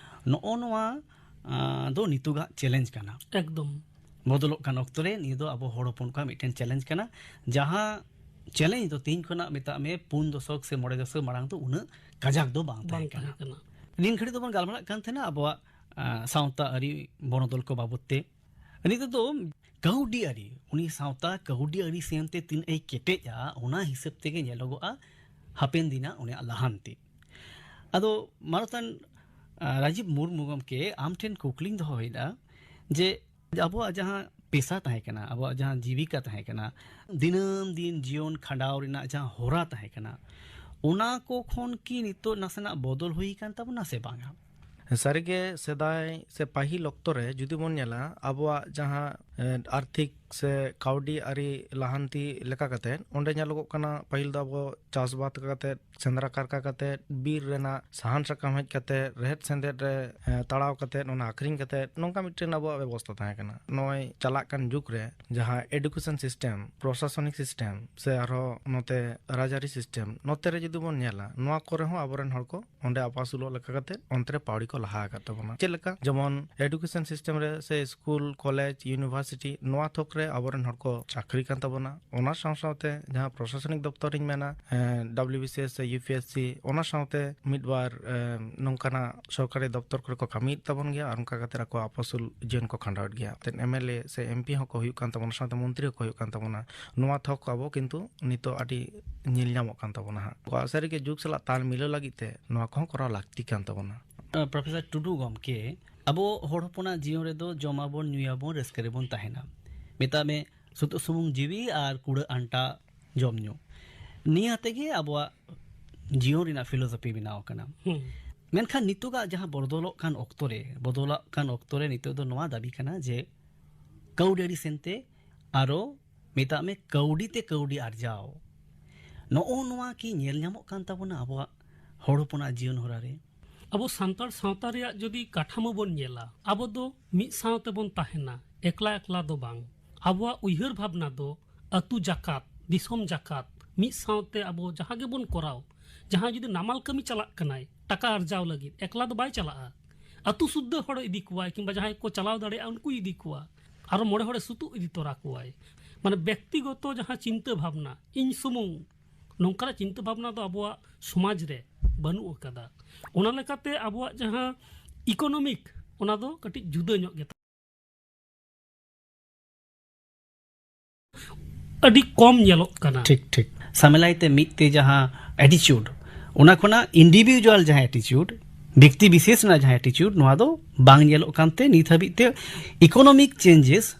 ᱱᱚᱜᱼᱚ ᱱᱚᱣᱟ, ᱟᱸ, ᱫᱚ ᱱᱤᱛᱚᱜᱟᱜ ᱪᱮᱞᱮᱧᱡᱽ ᱠᱟᱱᱟ᱾ ᱮᱠᱫᱚᱢ᱾ ᱵᱚᱫᱚᱞᱚᱜ ᱠᱟᱱ ᱚᱠᱛᱚ ᱨᱮ ᱱᱤᱭᱟᱹ ᱫᱚ ᱟᱵᱚ ᱦᱚᱲ ᱦᱚᱯᱚᱱ ᱠᱚᱣᱟᱜ ᱢᱤᱫᱴᱮᱱ ᱪᱮᱞᱮᱧᱡᱽ ᱠᱟᱱᱟ, ᱡᱟᱦᱟᱸ ᱪᱮᱞᱮᱧᱡᱽ ᱫᱚ ᱛᱮᱦᱮᱧ ᱠᱷᱚᱱᱟᱜ ᱢᱮᱛᱟᱜ ᱢᱮ ᱯᱩᱱ ᱫᱚᱥᱚᱠ ᱥᱮ ᱢᱚᱬᱮ ᱫᱚᱥᱚᱠ ᱢᱟᱲᱟᱝ ᱫᱚ ᱩᱱᱟᱹᱜ ᱠᱟᱡᱟᱠ ᱫᱚ ᱵᱟᱝ ᱵᱟᱝ ᱛᱟᱦᱮᱸ ᱠᱟᱱᱟ᱾ ᱛᱟᱦᱮᱸ ᱠᱟᱱᱟ᱾ ᱱᱤᱱ ᱜᱷᱟᱹᱲᱤᱡ ᱫᱚᱵᱚᱱ ᱜᱟᱞᱢᱟᱨᱟᱜ ᱠᱟᱱ ᱛᱟᱦᱮᱱᱟ ᱟᱵᱚᱣᱟᱜ, ᱟᱸ, ᱥᱟᱶᱛᱟ ᱟᱹᱨᱤ ᱵᱚᱱᱚᱫᱚᱞ ᱠᱚ ᱵᱟᱵᱚᱛ ᱛᱮ᱾ ᱱᱤᱛᱚᱜ ᱫᱚ ᱠᱟᱹᱣᱰᱤ ᱟᱹᱨᱤ, ᱩᱱᱤ ᱥᱟᱶᱛᱟ ᱠᱟᱹᱣᱰᱤ ᱟᱹᱨᱤ ᱥᱮᱱ ᱛᱮ ᱛᱤᱱᱟᱹᱜ ᱮ ᱠᱮᱴᱮᱡᱼᱟ, ᱚᱱᱟ ᱦᱤᱥᱟᱹᱵ ᱛᱮᱜᱮ ᱧᱮᱞᱚᱜᱚᱜᱼᱟ ᱦᱟᱯᱮᱱ ᱫᱤᱱᱟᱜ ᱩᱱᱤᱭᱟᱜ ᱞᱟᱦᱟᱱᱛᱤ᱾ ᱟᱫᱚ ᱢᱟᱱᱚᱛᱟᱱ, ᱟᱸ, ᱨᱟᱡᱤᱵ ᱢᱩᱨᱢᱩ ᱜᱚᱢᱠᱮ, ᱟᱢ ᱴᱷᱮᱱ ᱠᱩᱠᱞᱤᱧ ᱫᱚᱦᱚᱭᱮᱫᱟ ᱡᱮ ᱟᱵᱚᱣᱟᱜ ᱡᱟᱦᱟᱸ ᱯᱮᱥᱟ ᱛᱟᱦᱮᱸ ᱠᱟᱱᱟ, ᱟᱵᱚᱣᱟᱜ ᱡᱟᱦᱟᱸ ᱡᱤᱵᱤᱠᱟ ᱛᱟᱦᱮᱸ ᱠᱟᱱᱟ, ᱫᱤᱱᱟᱹᱢ ᱫᱤᱱ ᱡᱤᱭᱚᱱ ᱠᱷᱟᱸᱰᱟᱣ ᱨᱮᱱᱟᱜ ᱡᱟᱦᱟᱸ ᱦᱚᱨᱟ ᱛᱟᱦᱮᱸ ᱠᱟᱱᱟ, ᱚᱱᱟ ᱠᱚ ᱠᱷᱚᱱ ᱠᱤ ᱱᱤᱛᱚᱜ ᱱᱟᱥᱮᱱᱟᱜ ᱵᱚᱫᱚᱞ ᱦᱩᱭ ᱟᱠᱟᱱ ᱛᱟᱵᱚᱱᱟ ᱥᱮ ᱵᱟᱝᱟ? ᱥᱟᱹᱨᱤᱜᱮ ᱥᱮᱫᱟᱭ ᱥᱮ ᱯᱟᱹᱦᱤᱞ ᱚᱠᱛᱚ ᱨᱮ ᱡᱩᱫᱤ ᱵᱚᱱ ᱧᱮᱞᱟ, ᱟᱵᱚᱣᱟᱜ ᱡᱟᱦᱟᱸ, ᱮ, ᱟᱨᱛᱷᱤᱠ ᱥᱮ ᱠᱟᱹᱣᱰᱤ ᱟᱹᱨᱤ ᱞᱟᱦᱟᱱᱛᱤ ᱞᱮᱠᱟ ᱠᱟᱛᱮ, ᱚᱸᱰᱮ ᱧᱮᱞᱚᱜᱚᱜ ᱠᱟᱱᱟ, ᱯᱟᱹᱦᱤᱞ ᱫᱚ ᱟᱵᱚ ᱪᱟᱥᱵᱟᱫ ᱠᱟᱛᱮ, ᱥᱮᱸᱫᱽᱨᱟ ᱠᱟᱨᱠᱟ ᱠᱟᱛᱮ, ᱵᱤᱨ ᱨᱮᱱᱟᱜ ᱥᱟᱦᱟᱱ ᱥᱟᱠᱟᱢ ᱦᱮᱡ ᱠᱟᱛᱮ, ᱨᱮᱦᱮᱫ ᱥᱮᱸᱫᱮᱫ ᱨᱮ, ᱮ, ᱛᱟᱲᱟᱣ ᱠᱟᱛᱮ, ᱚᱱᱟ ᱟᱠᱷᱨᱤᱧ ᱠᱟᱛᱮ, ᱱᱚᱝᱠᱟ ᱢᱤᱫᱴᱮᱱ ᱟᱵᱚᱣᱟᱜ ᱵᱮᱵᱚᱥᱛᱟ ᱛᱟᱦᱮᱸ ᱠᱟᱱᱟ᱾ ᱱᱚᱜᱼᱚᱭ ᱪᱟᱞᱟᱜ ᱠᱟᱱ ᱡᱩᱜᱽ ᱨᱮ ᱡᱟᱦᱟᱸ education system, ᱯᱨᱚᱥᱟᱥᱚᱱᱤᱠ system, ᱥᱮ ᱟᱨᱦᱚᱸ ᱱᱚᱛᱮ ᱨᱟᱡᱽᱟᱹᱨᱤ system, ᱱᱚᱛᱮ ᱨᱮ ᱡᱩᱫᱤ ᱵᱚᱱ ᱧᱮᱞᱟ, ᱱᱚᱣᱟ ᱠᱚᱨᱮ ᱦᱚᱸ ᱟᱵᱚᱨᱮᱱ ᱦᱚᱲ ᱠᱚ ᱚᱸᱰᱮ ᱟᱯᱟᱥᱩᱞᱚᱜ ᱞᱮᱠᱟ ᱠᱟᱛᱮ ᱚᱱᱛᱮ ᱨᱮ ᱯᱟᱹᱣᱲᱤ ᱠᱚ ᱞᱟᱦᱟ ᱟᱠᱟᱫ ᱛᱟᱵᱚᱱᱟ᱾ ᱪᱮᱫ ᱞᱮᱠᱟ? ᱡᱮᱢᱚᱱ education system ᱨᱮ ᱥᱮ ᱥᱠᱩᱞ, ᱠᱚᱞᱮᱡᱽ, ᱤᱭᱩᱱᱤᱵᱷᱟᱨᱥᱤᱴᱤ, ᱱᱚᱣᱟ ᱛᱷᱚᱠ ᱨᱮ ᱟᱵᱚᱨᱮᱱ ᱦᱚᱲ ᱠᱚ ᱪᱟᱹᱠᱨᱤ ᱠᱟᱱ ᱛᱟᱵᱚᱱᱟ᱾ ᱚᱱᱟ ᱥᱟᱶ ᱥᱟᱶᱛᱮ ᱡᱟᱦᱟᱸ ᱯᱨᱚᱥᱟᱥᱚᱱᱤᱠ ᱫᱚᱯᱛᱚᱨ ᱤᱧ ᱢᱮᱱᱟ, ᱮᱸ, ᱰᱟᱵᱞᱤᱭᱩ ᱵᱤ ᱥᱤ ᱮᱥ ᱥᱮ ᱤᱭᱩ ᱯᱤ ᱮᱥ ᱥᱤ, ᱚᱱᱟ ᱥᱟᱶᱛᱮ ᱢᱤᱫ ᱵᱟᱨ, ᱮᱸ, ᱱᱚᱝᱠᱟᱱᱟᱜ ᱥᱚᱨᱠᱟᱨᱤ ᱫᱚᱯᱛᱚᱨ ᱠᱚᱨᱮ ᱠᱚ ᱠᱟᱹᱢᱤᱭᱮᱫ ᱛᱟᱵᱚᱱ ᱜᱮᱭᱟ, ᱟᱨ ᱚᱱᱠᱟ ᱠᱟᱛᱮ ᱟᱠᱚᱣᱟᱜ ᱟᱯᱟᱥᱩᱞ ᱡᱤᱭᱚᱱ ᱠᱚ ᱠᱷᱟᱸᱰᱟᱣᱮᱫ ᱜᱮᱭᱟ᱾ ᱮᱢ ᱮᱞ ᱮ ᱥᱮ ᱮᱢ ᱯᱤ ᱦᱚᱸᱠᱚ ᱦᱩᱭᱩᱜ ᱠᱟᱱ ᱛᱟᱵᱚᱱᱟ, ᱥᱟᱶᱛᱮ ᱢᱚᱱᱛᱨᱤ ᱦᱚᱸᱠᱚ ᱦᱩᱭᱩᱜ ᱠᱟᱱ ᱛᱟᱵᱚᱱᱟ᱾ ᱱᱚᱣᱟ ᱛᱷᱚᱠ ᱠᱚ ᱟᱵᱚ ᱠᱤᱱᱛᱩ ᱱᱤᱛᱚᱜ ᱟᱹᱰᱤ ᱧᱮᱞ ᱧᱟᱢᱚᱜ ᱠᱟᱱ ᱛᱟᱵᱚᱱᱟ ᱦᱟᱸᱜ᱾ ᱥᱟᱹᱨᱤᱜᱮ ᱡᱩᱜᱽ ᱥᱟᱞᱟᱜ ᱛᱟᱞ ᱢᱤᱞᱟᱹᱣ ᱞᱟᱹᱜᱤᱫ ᱛᱮ ᱱᱚᱣᱟ ᱠᱚᱦᱚᱸ ᱠᱚᱨᱟᱣ ᱞᱟᱹᱠᱛᱤ ᱠᱟᱱ ᱛᱟᱵᱚᱱᱟ᱾ ᱟᱸ, ᱯᱨᱚᱯᱷᱮᱥᱚᱨ ᱴᱩᱰᱩ ᱜᱚᱢᱠᱮ, ᱟᱵᱚ ᱦᱚᱲ ᱦᱚᱯᱚᱱᱟᱜ ᱡᱤᱭᱚᱱ ᱨᱮᱫᱚ ᱡᱚᱢᱟᱵᱚᱱ, ᱧᱩᱭᱟᱵᱚᱱ, ᱨᱟᱹᱥᱠᱟᱹ ᱨᱮᱵᱚᱱ ᱛᱟᱦᱮᱱᱟ᱾ ᱢᱮᱛᱟᱜ ᱢᱮ, ᱥᱩᱛᱩᱜ ᱥᱩᱢᱩᱝ ᱡᱤᱣᱤ ᱟᱨ ᱠᱩᱲᱟᱹ ᱟᱱᱴᱟ ᱡᱚᱢ ᱧᱩ, ᱱᱤᱭᱟᱹ ᱛᱮᱜᱮ ᱟᱵᱚᱣᱟᱜ ᱡᱤᱭᱚᱱ ᱨᱮᱱᱟᱜ ᱯᱷᱤᱞᱳᱥᱚᱯᱷᱤ ᱵᱮᱱᱟᱣ ᱟᱠᱟᱱᱟ᱾ ᱦᱩᱸ᱾ ᱢᱮᱱᱠᱷᱟᱱ ᱱᱤᱛᱚᱜᱟᱜ ᱡᱟᱦᱟᱸ ᱵᱚᱫᱚᱞᱚᱜ ᱠᱟᱱ ᱚᱠᱛᱚ ᱨᱮ, ᱵᱚᱫᱚᱞᱚᱜ ᱠᱟᱱ ᱚᱠᱛᱚ ᱨᱮ ᱱᱤᱛᱚᱜ ᱫᱚ ᱱᱚᱣᱟ ᱫᱟᱹᱵᱤ ᱠᱟᱱᱟ ᱡᱮ ᱠᱟᱹᱣᱰᱤ ᱟᱹᱨᱤ ᱥᱮᱱᱛᱮ ᱟᱨᱚ, ᱢᱮᱛᱟᱜ ᱢᱮ, ᱠᱟᱹᱣᱰᱤ ᱛᱮ ᱠᱟᱹᱣᱰᱤ ᱟᱨᱡᱟᱣ, ᱱᱚᱜᱼᱚ ᱱᱚᱣᱟ ᱠᱤ ᱧᱮᱞ ᱧᱟᱢᱚᱜ ᱠᱟᱱ ᱛᱟᱵᱚᱱᱟ ᱟᱵᱚᱣᱟᱜ ᱦᱚᱲ ᱦᱚᱯᱚᱱᱟᱜ ᱡᱤᱭᱚᱱ ᱦᱚᱨᱟ ᱨᱮ? ᱟᱵᱚ ᱥᱟᱱᱛᱟᱲ ᱥᱟᱶᱛᱟ ᱨᱮᱭᱟᱜ ᱡᱩᱫᱤ ᱠᱟᱴᱷᱟᱢᱳ ᱵᱚᱱ ᱧᱮᱞᱟ, ᱟᱵᱚ ᱫᱚ ᱢᱤᱫ ᱥᱟᱶ ᱛᱮᱵᱚᱱ ᱛᱟᱦᱮᱱᱟ, ᱮᱠᱞᱟ ᱮᱠᱞᱟ ᱫᱚ ᱵᱟᱝ᱾ ᱟᱵᱚᱣᱟᱜ ᱩᱭᱦᱟᱹᱨ ᱵᱷᱟᱵᱽᱱᱟ ᱫᱚ ᱟᱹᱛᱩ ᱡᱟᱠᱟᱛ, ᱫᱤᱥᱚᱢ ᱡᱟᱠᱟᱛ, ᱢᱤᱫ ᱥᱟᱶᱛᱮ ᱟᱵᱚ ᱡᱟᱦᱟᱸ ᱜᱮᱵᱚᱱ ᱠᱚᱨᱟᱣ, ᱡᱟᱦᱟᱸᱭ ᱡᱩᱫᱤ ᱱᱟᱢᱟᱞ ᱠᱟᱹᱢᱤ ᱪᱟᱞᱟᱜ ᱠᱟᱱᱟᱭ ᱴᱟᱠᱟ ᱟᱨᱡᱟᱣ ᱞᱟᱹᱜᱤᱫ, ᱮᱠᱞᱟ ᱫᱚ ᱵᱟᱭ ᱪᱟᱞᱟᱜᱼᱟ᱾ ᱟᱹᱛᱩ ᱥᱩᱫᱽᱫᱷᱟᱹ ᱦᱚᱲ ᱤᱫᱤ ᱠᱚᱣᱟᱭ, ᱠᱤᱝᱵᱟ ᱡᱟᱦᱟᱸᱭ ᱠᱚ ᱪᱟᱞᱟᱣ ᱫᱟᱲᱮᱭᱟᱜᱼᱟ ᱩᱱᱠᱩᱭ ᱤᱫᱤ ᱠᱚᱣᱟ, ᱟᱨᱚ ᱢᱚᱬᱮ ᱦᱚᱲᱮ ᱥᱩᱛᱩᱜ ᱤᱫᱤ ᱛᱚᱨᱟ ᱠᱚᱣᱟᱭ᱾ ᱢᱟᱱᱮ ᱵᱮᱠᱛᱤᱜᱚᱛᱚ ᱡᱟᱦᱟᱸ ᱪᱤᱱᱛᱟᱹ ᱵᱷᱟᱵᱽᱱᱟ, ᱤᱧ ᱥᱩᱢᱩᱝ, ᱱᱚᱝᱠᱟᱱᱟᱜ ᱪᱤᱱᱛᱟᱹ ᱵᱷᱟᱵᱽᱱᱟ ᱫᱚ ᱟᱵᱚᱣᱟᱜ ᱥᱚᱢᱟᱡᱽ ᱨᱮ ᱵᱟᱹᱱᱩᱜ ᱟᱠᱟᱫᱟ᱾ ᱚᱱᱟ ᱞᱮᱠᱟᱛᱮ ᱟᱵᱚᱣᱟᱜ ᱡᱟᱦᱟᱸ ᱤᱠᱳᱱᱚᱢᱤᱠ, ᱚᱱᱟ ᱫᱚ ᱠᱟᱹᱴᱤᱡ ᱡᱩᱫᱟᱹ ᱧᱚᱜ ᱜᱮ, ᱟᱹᱰᱤ ᱠᱚᱢ ᱧᱮᱞᱚᱜ ᱠᱟᱱᱟ᱾ ᱴᱷᱤᱠ, ᱴᱷᱤᱠ᱾ ᱥᱟᱢᱮᱞᱟᱭ ᱛᱮ ᱢᱤᱫ ᱛᱮ ᱡᱟᱦᱟᱸ ᱮᱴᱤᱪᱩᱰ, ᱚᱱᱟ ᱠᱷᱚᱱᱟᱜ ᱤᱱᱰᱤᱵᱷᱤᱡᱩᱣᱟᱞ ᱡᱟᱦᱟᱸ ᱮᱴᱤᱪᱩᱰ, ᱵᱮᱠᱛᱤ ᱵᱤᱥᱮᱥ ᱨᱮᱱᱟᱜ ᱡᱟᱦᱟᱸ ᱮᱴᱤᱪᱩᱰ, ᱱᱚᱣᱟ ᱫᱚ ᱵᱟᱝ ᱧᱮᱞᱚᱜ ᱠᱟᱱᱛᱮ ᱱᱤᱛ ᱦᱟᱹᱵᱤᱡ ᱛᱮ ᱤᱠᱳᱱᱚᱢᱤᱠ ᱪᱮᱧᱡᱮᱥ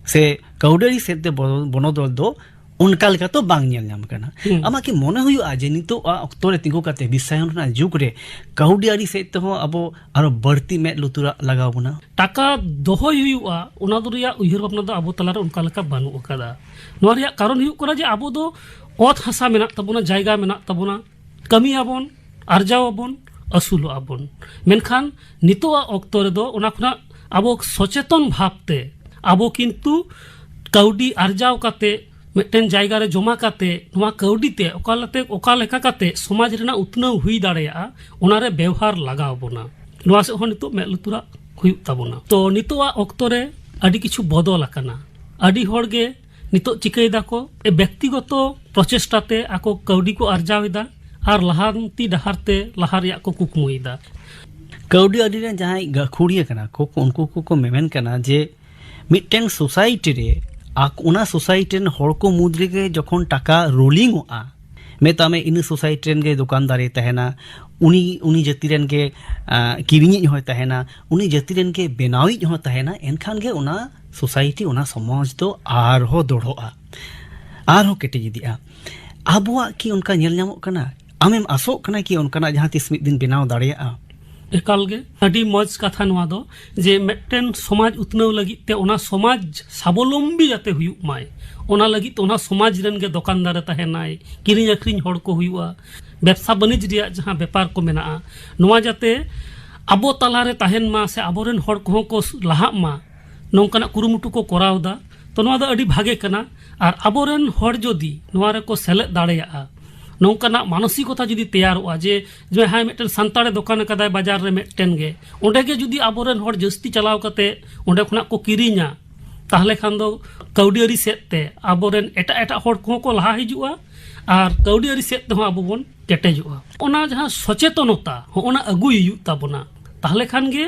ᱥᱮ ᱠᱟᱹᱣᱰᱤᱟᱹᱨᱤ ᱥᱮᱫ ᱛᱮ ᱵᱚ-, ᱵᱚᱱᱚᱫᱚᱞ ᱫᱚ ᱚᱱᱠᱟ ᱞᱮᱠᱟ ᱛᱚ ᱵᱟᱝ ᱧᱮᱞ ᱧᱟᱢ ᱠᱟᱱᱟ᱾ ᱦᱩᱸ᱾ ᱟᱢᱟᱜ ᱠᱤ ᱢᱚᱱᱮ ᱦᱩᱭᱩᱜᱼᱟ ᱡᱮ ᱱᱤᱛᱚᱜ ᱟᱜ ᱚᱠᱛᱚ ᱨᱮ ᱛᱤᱸᱜᱩ ᱠᱟᱛᱮ ᱵᱤᱥᱥᱟᱭᱚᱱ ᱨᱮᱱᱟᱜ ᱡᱩᱜᱽ ᱨᱮ ᱠᱟᱹᱣᱰᱤᱟᱹᱨᱤ ᱥᱮᱫ ᱛᱮᱦᱚᱸ ᱟᱵᱚ ᱟᱨᱚ ᱵᱟᱹᱲᱛᱤ ᱢᱮᱫ ᱞᱩᱛᱩᱨᱟᱜ ᱞᱟᱜᱟᱣ ᱵᱚᱱᱟ? ᱴᱟᱠᱟ ᱫᱚᱦᱚᱭ ᱦᱩᱭᱩᱜᱼᱟ, ᱚᱱᱟ ᱫᱚ ᱨᱮᱭᱟᱜ ᱩᱭᱦᱟᱹᱨ ᱵᱷᱟᱵᱽᱱᱟ ᱫᱚ ᱟᱵᱚ ᱛᱟᱞᱟᱨᱮ ᱚᱱᱠᱟ ᱞᱮᱠᱟ ᱵᱟᱹᱱᱩᱜ ᱟᱠᱟᱫᱟ᱾ ᱱᱚᱣᱟ ᱨᱮᱭᱟᱜ ᱠᱟᱨᱚᱱ ᱦᱩᱭᱩᱜ ᱠᱟᱱᱟ ᱡᱮ ᱟᱵᱚ ᱫᱚ ᱚᱛ ᱦᱟᱥᱟ ᱢᱮᱱᱟᱜ ᱛᱟᱵᱚᱱᱟ, ᱡᱟᱭᱜᱟ ᱢᱮᱱᱟᱜ ᱛᱟᱵᱚᱱᱟ, ᱠᱟᱹᱢᱤᱭᱟᱵᱚᱱ, ᱟᱨᱡᱟᱣ ᱟᱵᱚᱱ, ᱟᱹᱥᱩᱞᱚᱜ ᱟᱵᱚᱱ᱾ ᱢᱮᱱᱠᱷᱟᱱ ᱱᱤᱛᱚᱜᱟᱜ ᱚᱠᱛᱚ ᱨᱮᱫᱚ ᱚᱱᱟ ᱠᱷᱚᱱᱟᱜ ᱟᱵᱚ ᱥᱚᱪᱮᱛᱚᱱ ᱵᱷᱟᱵᱽᱛᱮ ᱟᱵᱚ ᱠᱤᱱᱛᱩ ᱠᱟᱹᱣᱰᱤ ᱟᱨᱡᱟᱣ ᱠᱟᱛᱮ, ᱢᱤᱫᱴᱮᱱ ᱡᱟᱭᱜᱟ ᱨᱮ ᱡᱚᱢᱟ ᱠᱟᱛᱮ, ᱱᱚᱣᱟ ᱠᱟᱹᱣᱰᱤ ᱛᱮ ᱚᱠᱟ ᱞᱮᱠᱟᱛᱮ, ᱚᱠᱟ ᱞᱮᱠᱟ ᱠᱟᱛᱮ ᱥᱚᱢᱟᱡᱽ ᱨᱮᱱᱟᱜ ᱩᱛᱱᱟᱹᱣ ᱦᱩᱭ ᱫᱟᱲᱮᱭᱟᱜᱼᱟ, ᱚᱱᱟᱨᱮ ᱵᱮᱣᱦᱟᱨ ᱞᱟᱜᱟᱣ ᱵᱚᱱᱟ᱾ ᱱᱚᱣᱟ ᱥᱮᱫ ᱦᱚᱸ ᱱᱤᱛᱚᱜ ᱢᱮᱫ ᱞᱩᱛᱩᱨᱟᱜ ᱦᱩᱭᱩᱜ ᱛᱟᱵᱚᱱᱟ᱾ ᱛᱚ, ᱱᱤᱛᱚᱜᱟᱜ ᱚᱠᱛᱚ ᱨᱮ ᱟᱹᱰᱤ ᱠᱤᱪᱷᱩ ᱵᱚᱫᱚᱞ ᱟᱠᱟᱱᱟ᱾ ᱟᱹᱰᱤ ᱦᱚᱲ ᱜᱮ ᱱᱤᱛᱚᱜ ᱪᱤᱠᱟᱹᱭ ᱫᱟᱠᱚ, ᱵᱮᱠᱛᱤᱜᱚᱛᱚ ᱯᱨᱚᱪᱮᱥᱴᱟ ᱛᱮ ᱟᱠᱚ ᱠᱟᱹᱣᱰᱤ ᱠᱚ ᱟᱨᱡᱟᱣ ᱮᱫᱟ ᱟᱨ ᱞᱟᱦᱟᱱᱛᱤ ᱰᱟᱦᱟᱨ ᱛᱮ ᱞᱟᱦᱟ ᱨᱮᱭᱟᱜ ᱠᱚ ᱠᱩᱠᱢᱩᱭᱮᱫᱟ᱾ ᱠᱟᱹᱣᱰᱤ ᱟᱹᱨᱤ ᱨᱮᱱ ᱡᱟᱦᱟᱸᱭ ᱜᱟᱹᱠᱷᱩᱲᱤᱭᱟᱹ ᱠᱟᱱᱟ ᱠᱚ, ᱩᱱᱠᱩ ᱠᱚᱠᱚ ᱢᱮᱢᱮᱱ ᱠᱟᱱᱟ ᱡᱮ ᱢᱤᱫᱴᱮᱱ ᱥᱳᱥᱟᱭᱴᱤ ᱨᱮ ᱟᱠ-, ᱚᱱᱟ ᱥᱳᱥᱟᱭᱴᱤ ᱨᱮᱱ ᱦᱚᱲ ᱠᱚ ᱢᱩᱫᱽ ᱨᱮᱜᱮ ᱡᱚᱠᱷᱚᱱ ᱴᱟᱠᱟ ᱨᱳᱞᱤᱝ ᱚᱜᱼᱟ, ᱢᱮᱛᱟᱜ ᱢᱮ ᱤᱱᱟᱹ ᱥᱳᱥᱟᱭᱴᱤ ᱨᱮᱱ ᱜᱮ ᱫᱚᱠᱟᱱᱫᱟᱨᱮ ᱛᱟᱦᱮᱱᱟ, ᱩᱱᱤ, ᱩᱱᱤ ᱡᱟᱹᱛᱤ ᱨᱮᱱ ᱜᱮ, ᱟ, ᱠᱤᱨᱤᱧᱤᱡ ᱦᱚᱸᱭ ᱛᱟᱦᱮᱱᱟ, ᱩᱱᱤ ᱡᱟᱹᱛᱤ ᱨᱮᱱ ᱜᱮ ᱵᱮᱱᱟᱣᱤᱡ ᱦᱚᱸ ᱛᱟᱦᱮᱱᱟ, ᱮᱱᱠᱷᱟᱱ ᱜᱮ ᱚᱱᱟ ᱥᱳᱥᱟᱭᱴᱤ, ᱚᱱᱟ ᱥᱚᱢᱟᱡᱽ ᱫᱚ ᱟᱨᱦᱚᱸ ᱫᱚᱲᱦᱚᱜᱼᱟ, ᱟᱨᱦᱚᱸ ᱠᱮᱴᱮᱡ ᱤᱫᱤᱜᱼᱟ᱾ ᱟᱵᱚᱣᱟᱜ ᱠᱤ ᱚᱱᱠᱟ ᱧᱮᱞ ᱧᱟᱢᱚᱜ ᱠᱟᱱᱟ? ᱟᱢᱮᱢ ᱟᱥᱚᱜ ᱠᱟᱱᱟ ᱠᱤ ᱚᱱᱠᱟᱱᱟᱜ ᱡᱟᱦᱟᱸ ᱛᱤᱥ ᱢᱤᱫ ᱫᱤᱱ ᱵᱮᱱᱟᱣ ᱫᱟᱲᱮᱭᱟᱜᱼᱟ? ᱮᱠᱟᱞ ᱜᱮ ᱟᱹᱰᱤ ᱢᱚᱡᱽ ᱠᱟᱛᱷᱟ ᱱᱚᱣᱟ ᱫᱚ, ᱡᱮ ᱢᱤᱫᱴᱮᱱ ᱥᱚᱢᱟᱡᱽ ᱩᱛᱱᱟᱹᱣ ᱞᱟᱹᱜᱤᱫ ᱛᱮ ᱚᱱᱟ ᱥᱚᱢᱟᱡᱽ ᱥᱟᱵᱚᱞᱚᱢᱵᱤ ᱡᱟᱛᱮ ᱦᱩᱭᱩᱜ ᱢᱟᱭ, ᱚᱱᱟ ᱞᱟᱹᱜᱤᱫ ᱛᱮ ᱚᱱᱟ ᱥᱚᱢᱟᱡᱽ ᱨᱮᱱ ᱜᱮ ᱫᱚᱠᱟᱱᱫᱟᱨᱮ ᱛᱟᱦᱮᱱᱟᱭ, ᱠᱤᱨᱤᱧ ᱟᱹᱠᱷᱨᱤᱧ ᱦᱚᱲ ᱠᱚ ᱦᱩᱭᱩᱜᱼᱟ, ᱵᱮᱵᱽᱥᱟ ᱵᱟᱹᱱᱤᱡᱽ ᱨᱮᱭᱟᱜ ᱡᱟᱦᱟᱸ ᱵᱮᱯᱟᱨ ᱠᱚ ᱢᱮᱱᱟᱜᱼᱟ, ᱱᱚᱣᱟ ᱡᱟᱛᱮ ᱟᱵᱚ ᱛᱟᱞᱟᱨᱮ ᱛᱟᱦᱮᱱ ᱢᱟ ᱥᱮ ᱟᱵᱚᱨᱮᱱ ᱦᱚᱲ ᱠᱚᱦᱚᱸ ᱠᱚ ᱞᱟᱦᱟᱜ ᱢᱟ, ᱱᱚᱝᱠᱟᱱᱟᱜ ᱠᱩᱨᱩᱢᱩᱴᱩ ᱠᱚ ᱠᱚᱨᱟᱣ ᱮᱫᱟ᱾ ᱛᱚ, ᱱᱚᱣᱟ ᱫᱚ ᱟᱹᱰᱤ ᱵᱷᱟᱜᱮ ᱠᱟᱱᱟ᱾ ᱟᱨ ᱟᱵᱚᱨᱮᱱ ᱦᱚᱲ ᱡᱩᱫᱤ ᱱᱚᱣᱟ ᱨᱮᱠᱚ ᱥᱮᱞᱮᱫ ᱫᱟᱲᱮᱭᱟᱜᱼᱟ, ᱱᱚᱝᱠᱟᱱᱟᱜ ᱢᱟᱱᱚᱥᱤᱠᱚᱛᱟ ᱡᱩᱫᱤ ᱛᱮᱭᱟᱨᱚᱜᱼᱟ ᱡᱮ ᱡᱟᱦᱟᱸᱭ ᱢᱤᱫᱴᱮᱱ ᱥᱟᱱᱛᱟᱲᱮ ᱫᱚᱠᱟᱱ ᱟᱠᱟᱫᱟᱭ ᱵᱟᱡᱟᱨ ᱨᱮ ᱢᱤᱫᱴᱮᱱ ᱜᱮ, ᱚᱸᱰᱮ ᱜᱮ ᱡᱩᱫᱤ ᱟᱵᱚᱨᱮᱱ ᱦᱚᱲ ᱡᱟᱹᱥᱛᱤ ᱪᱟᱞᱟᱣ ᱠᱟᱛᱮ ᱚᱸᱰᱮ ᱠᱷᱚᱱᱟᱜ ᱠᱚ ᱠᱤᱨᱤᱧᱟ, ᱛᱟᱦᱚᱞᱮ ᱠᱷᱟᱱ ᱫᱚ ᱠᱟᱹᱣᱰᱤ ᱟᱹᱨᱤ ᱥᱮᱫ ᱛᱮ ᱟᱵᱚᱨᱮᱱ ᱮᱴᱟᱜ ᱮᱴᱟᱜ ᱦᱚᱲ ᱠᱚᱦᱚᱸ ᱠᱚ ᱞᱟᱦᱟ ᱦᱤᱡᱩᱜᱼᱟ᱾ ᱟᱨ ᱠᱟᱹᱣᱰᱤ ᱟᱹᱨᱤ ᱥᱮᱫ ᱛᱮᱦᱚᱸ ᱟᱵᱚ ᱵᱚᱱ ᱠᱮᱴᱮᱡᱚᱜᱼᱟ᱾ ᱚᱱᱟ ᱡᱟᱦᱟᱸ ᱥᱚᱪᱮᱛᱚᱱᱚᱛᱟ ᱦᱚᱸ ᱚᱱᱟ ᱟᱹᱜᱩᱭ ᱦᱩᱭᱩᱜ ᱛᱟᱵᱚᱱᱟ, ᱛᱟᱦᱚᱞᱮ ᱠᱷᱟᱱ ᱜᱮ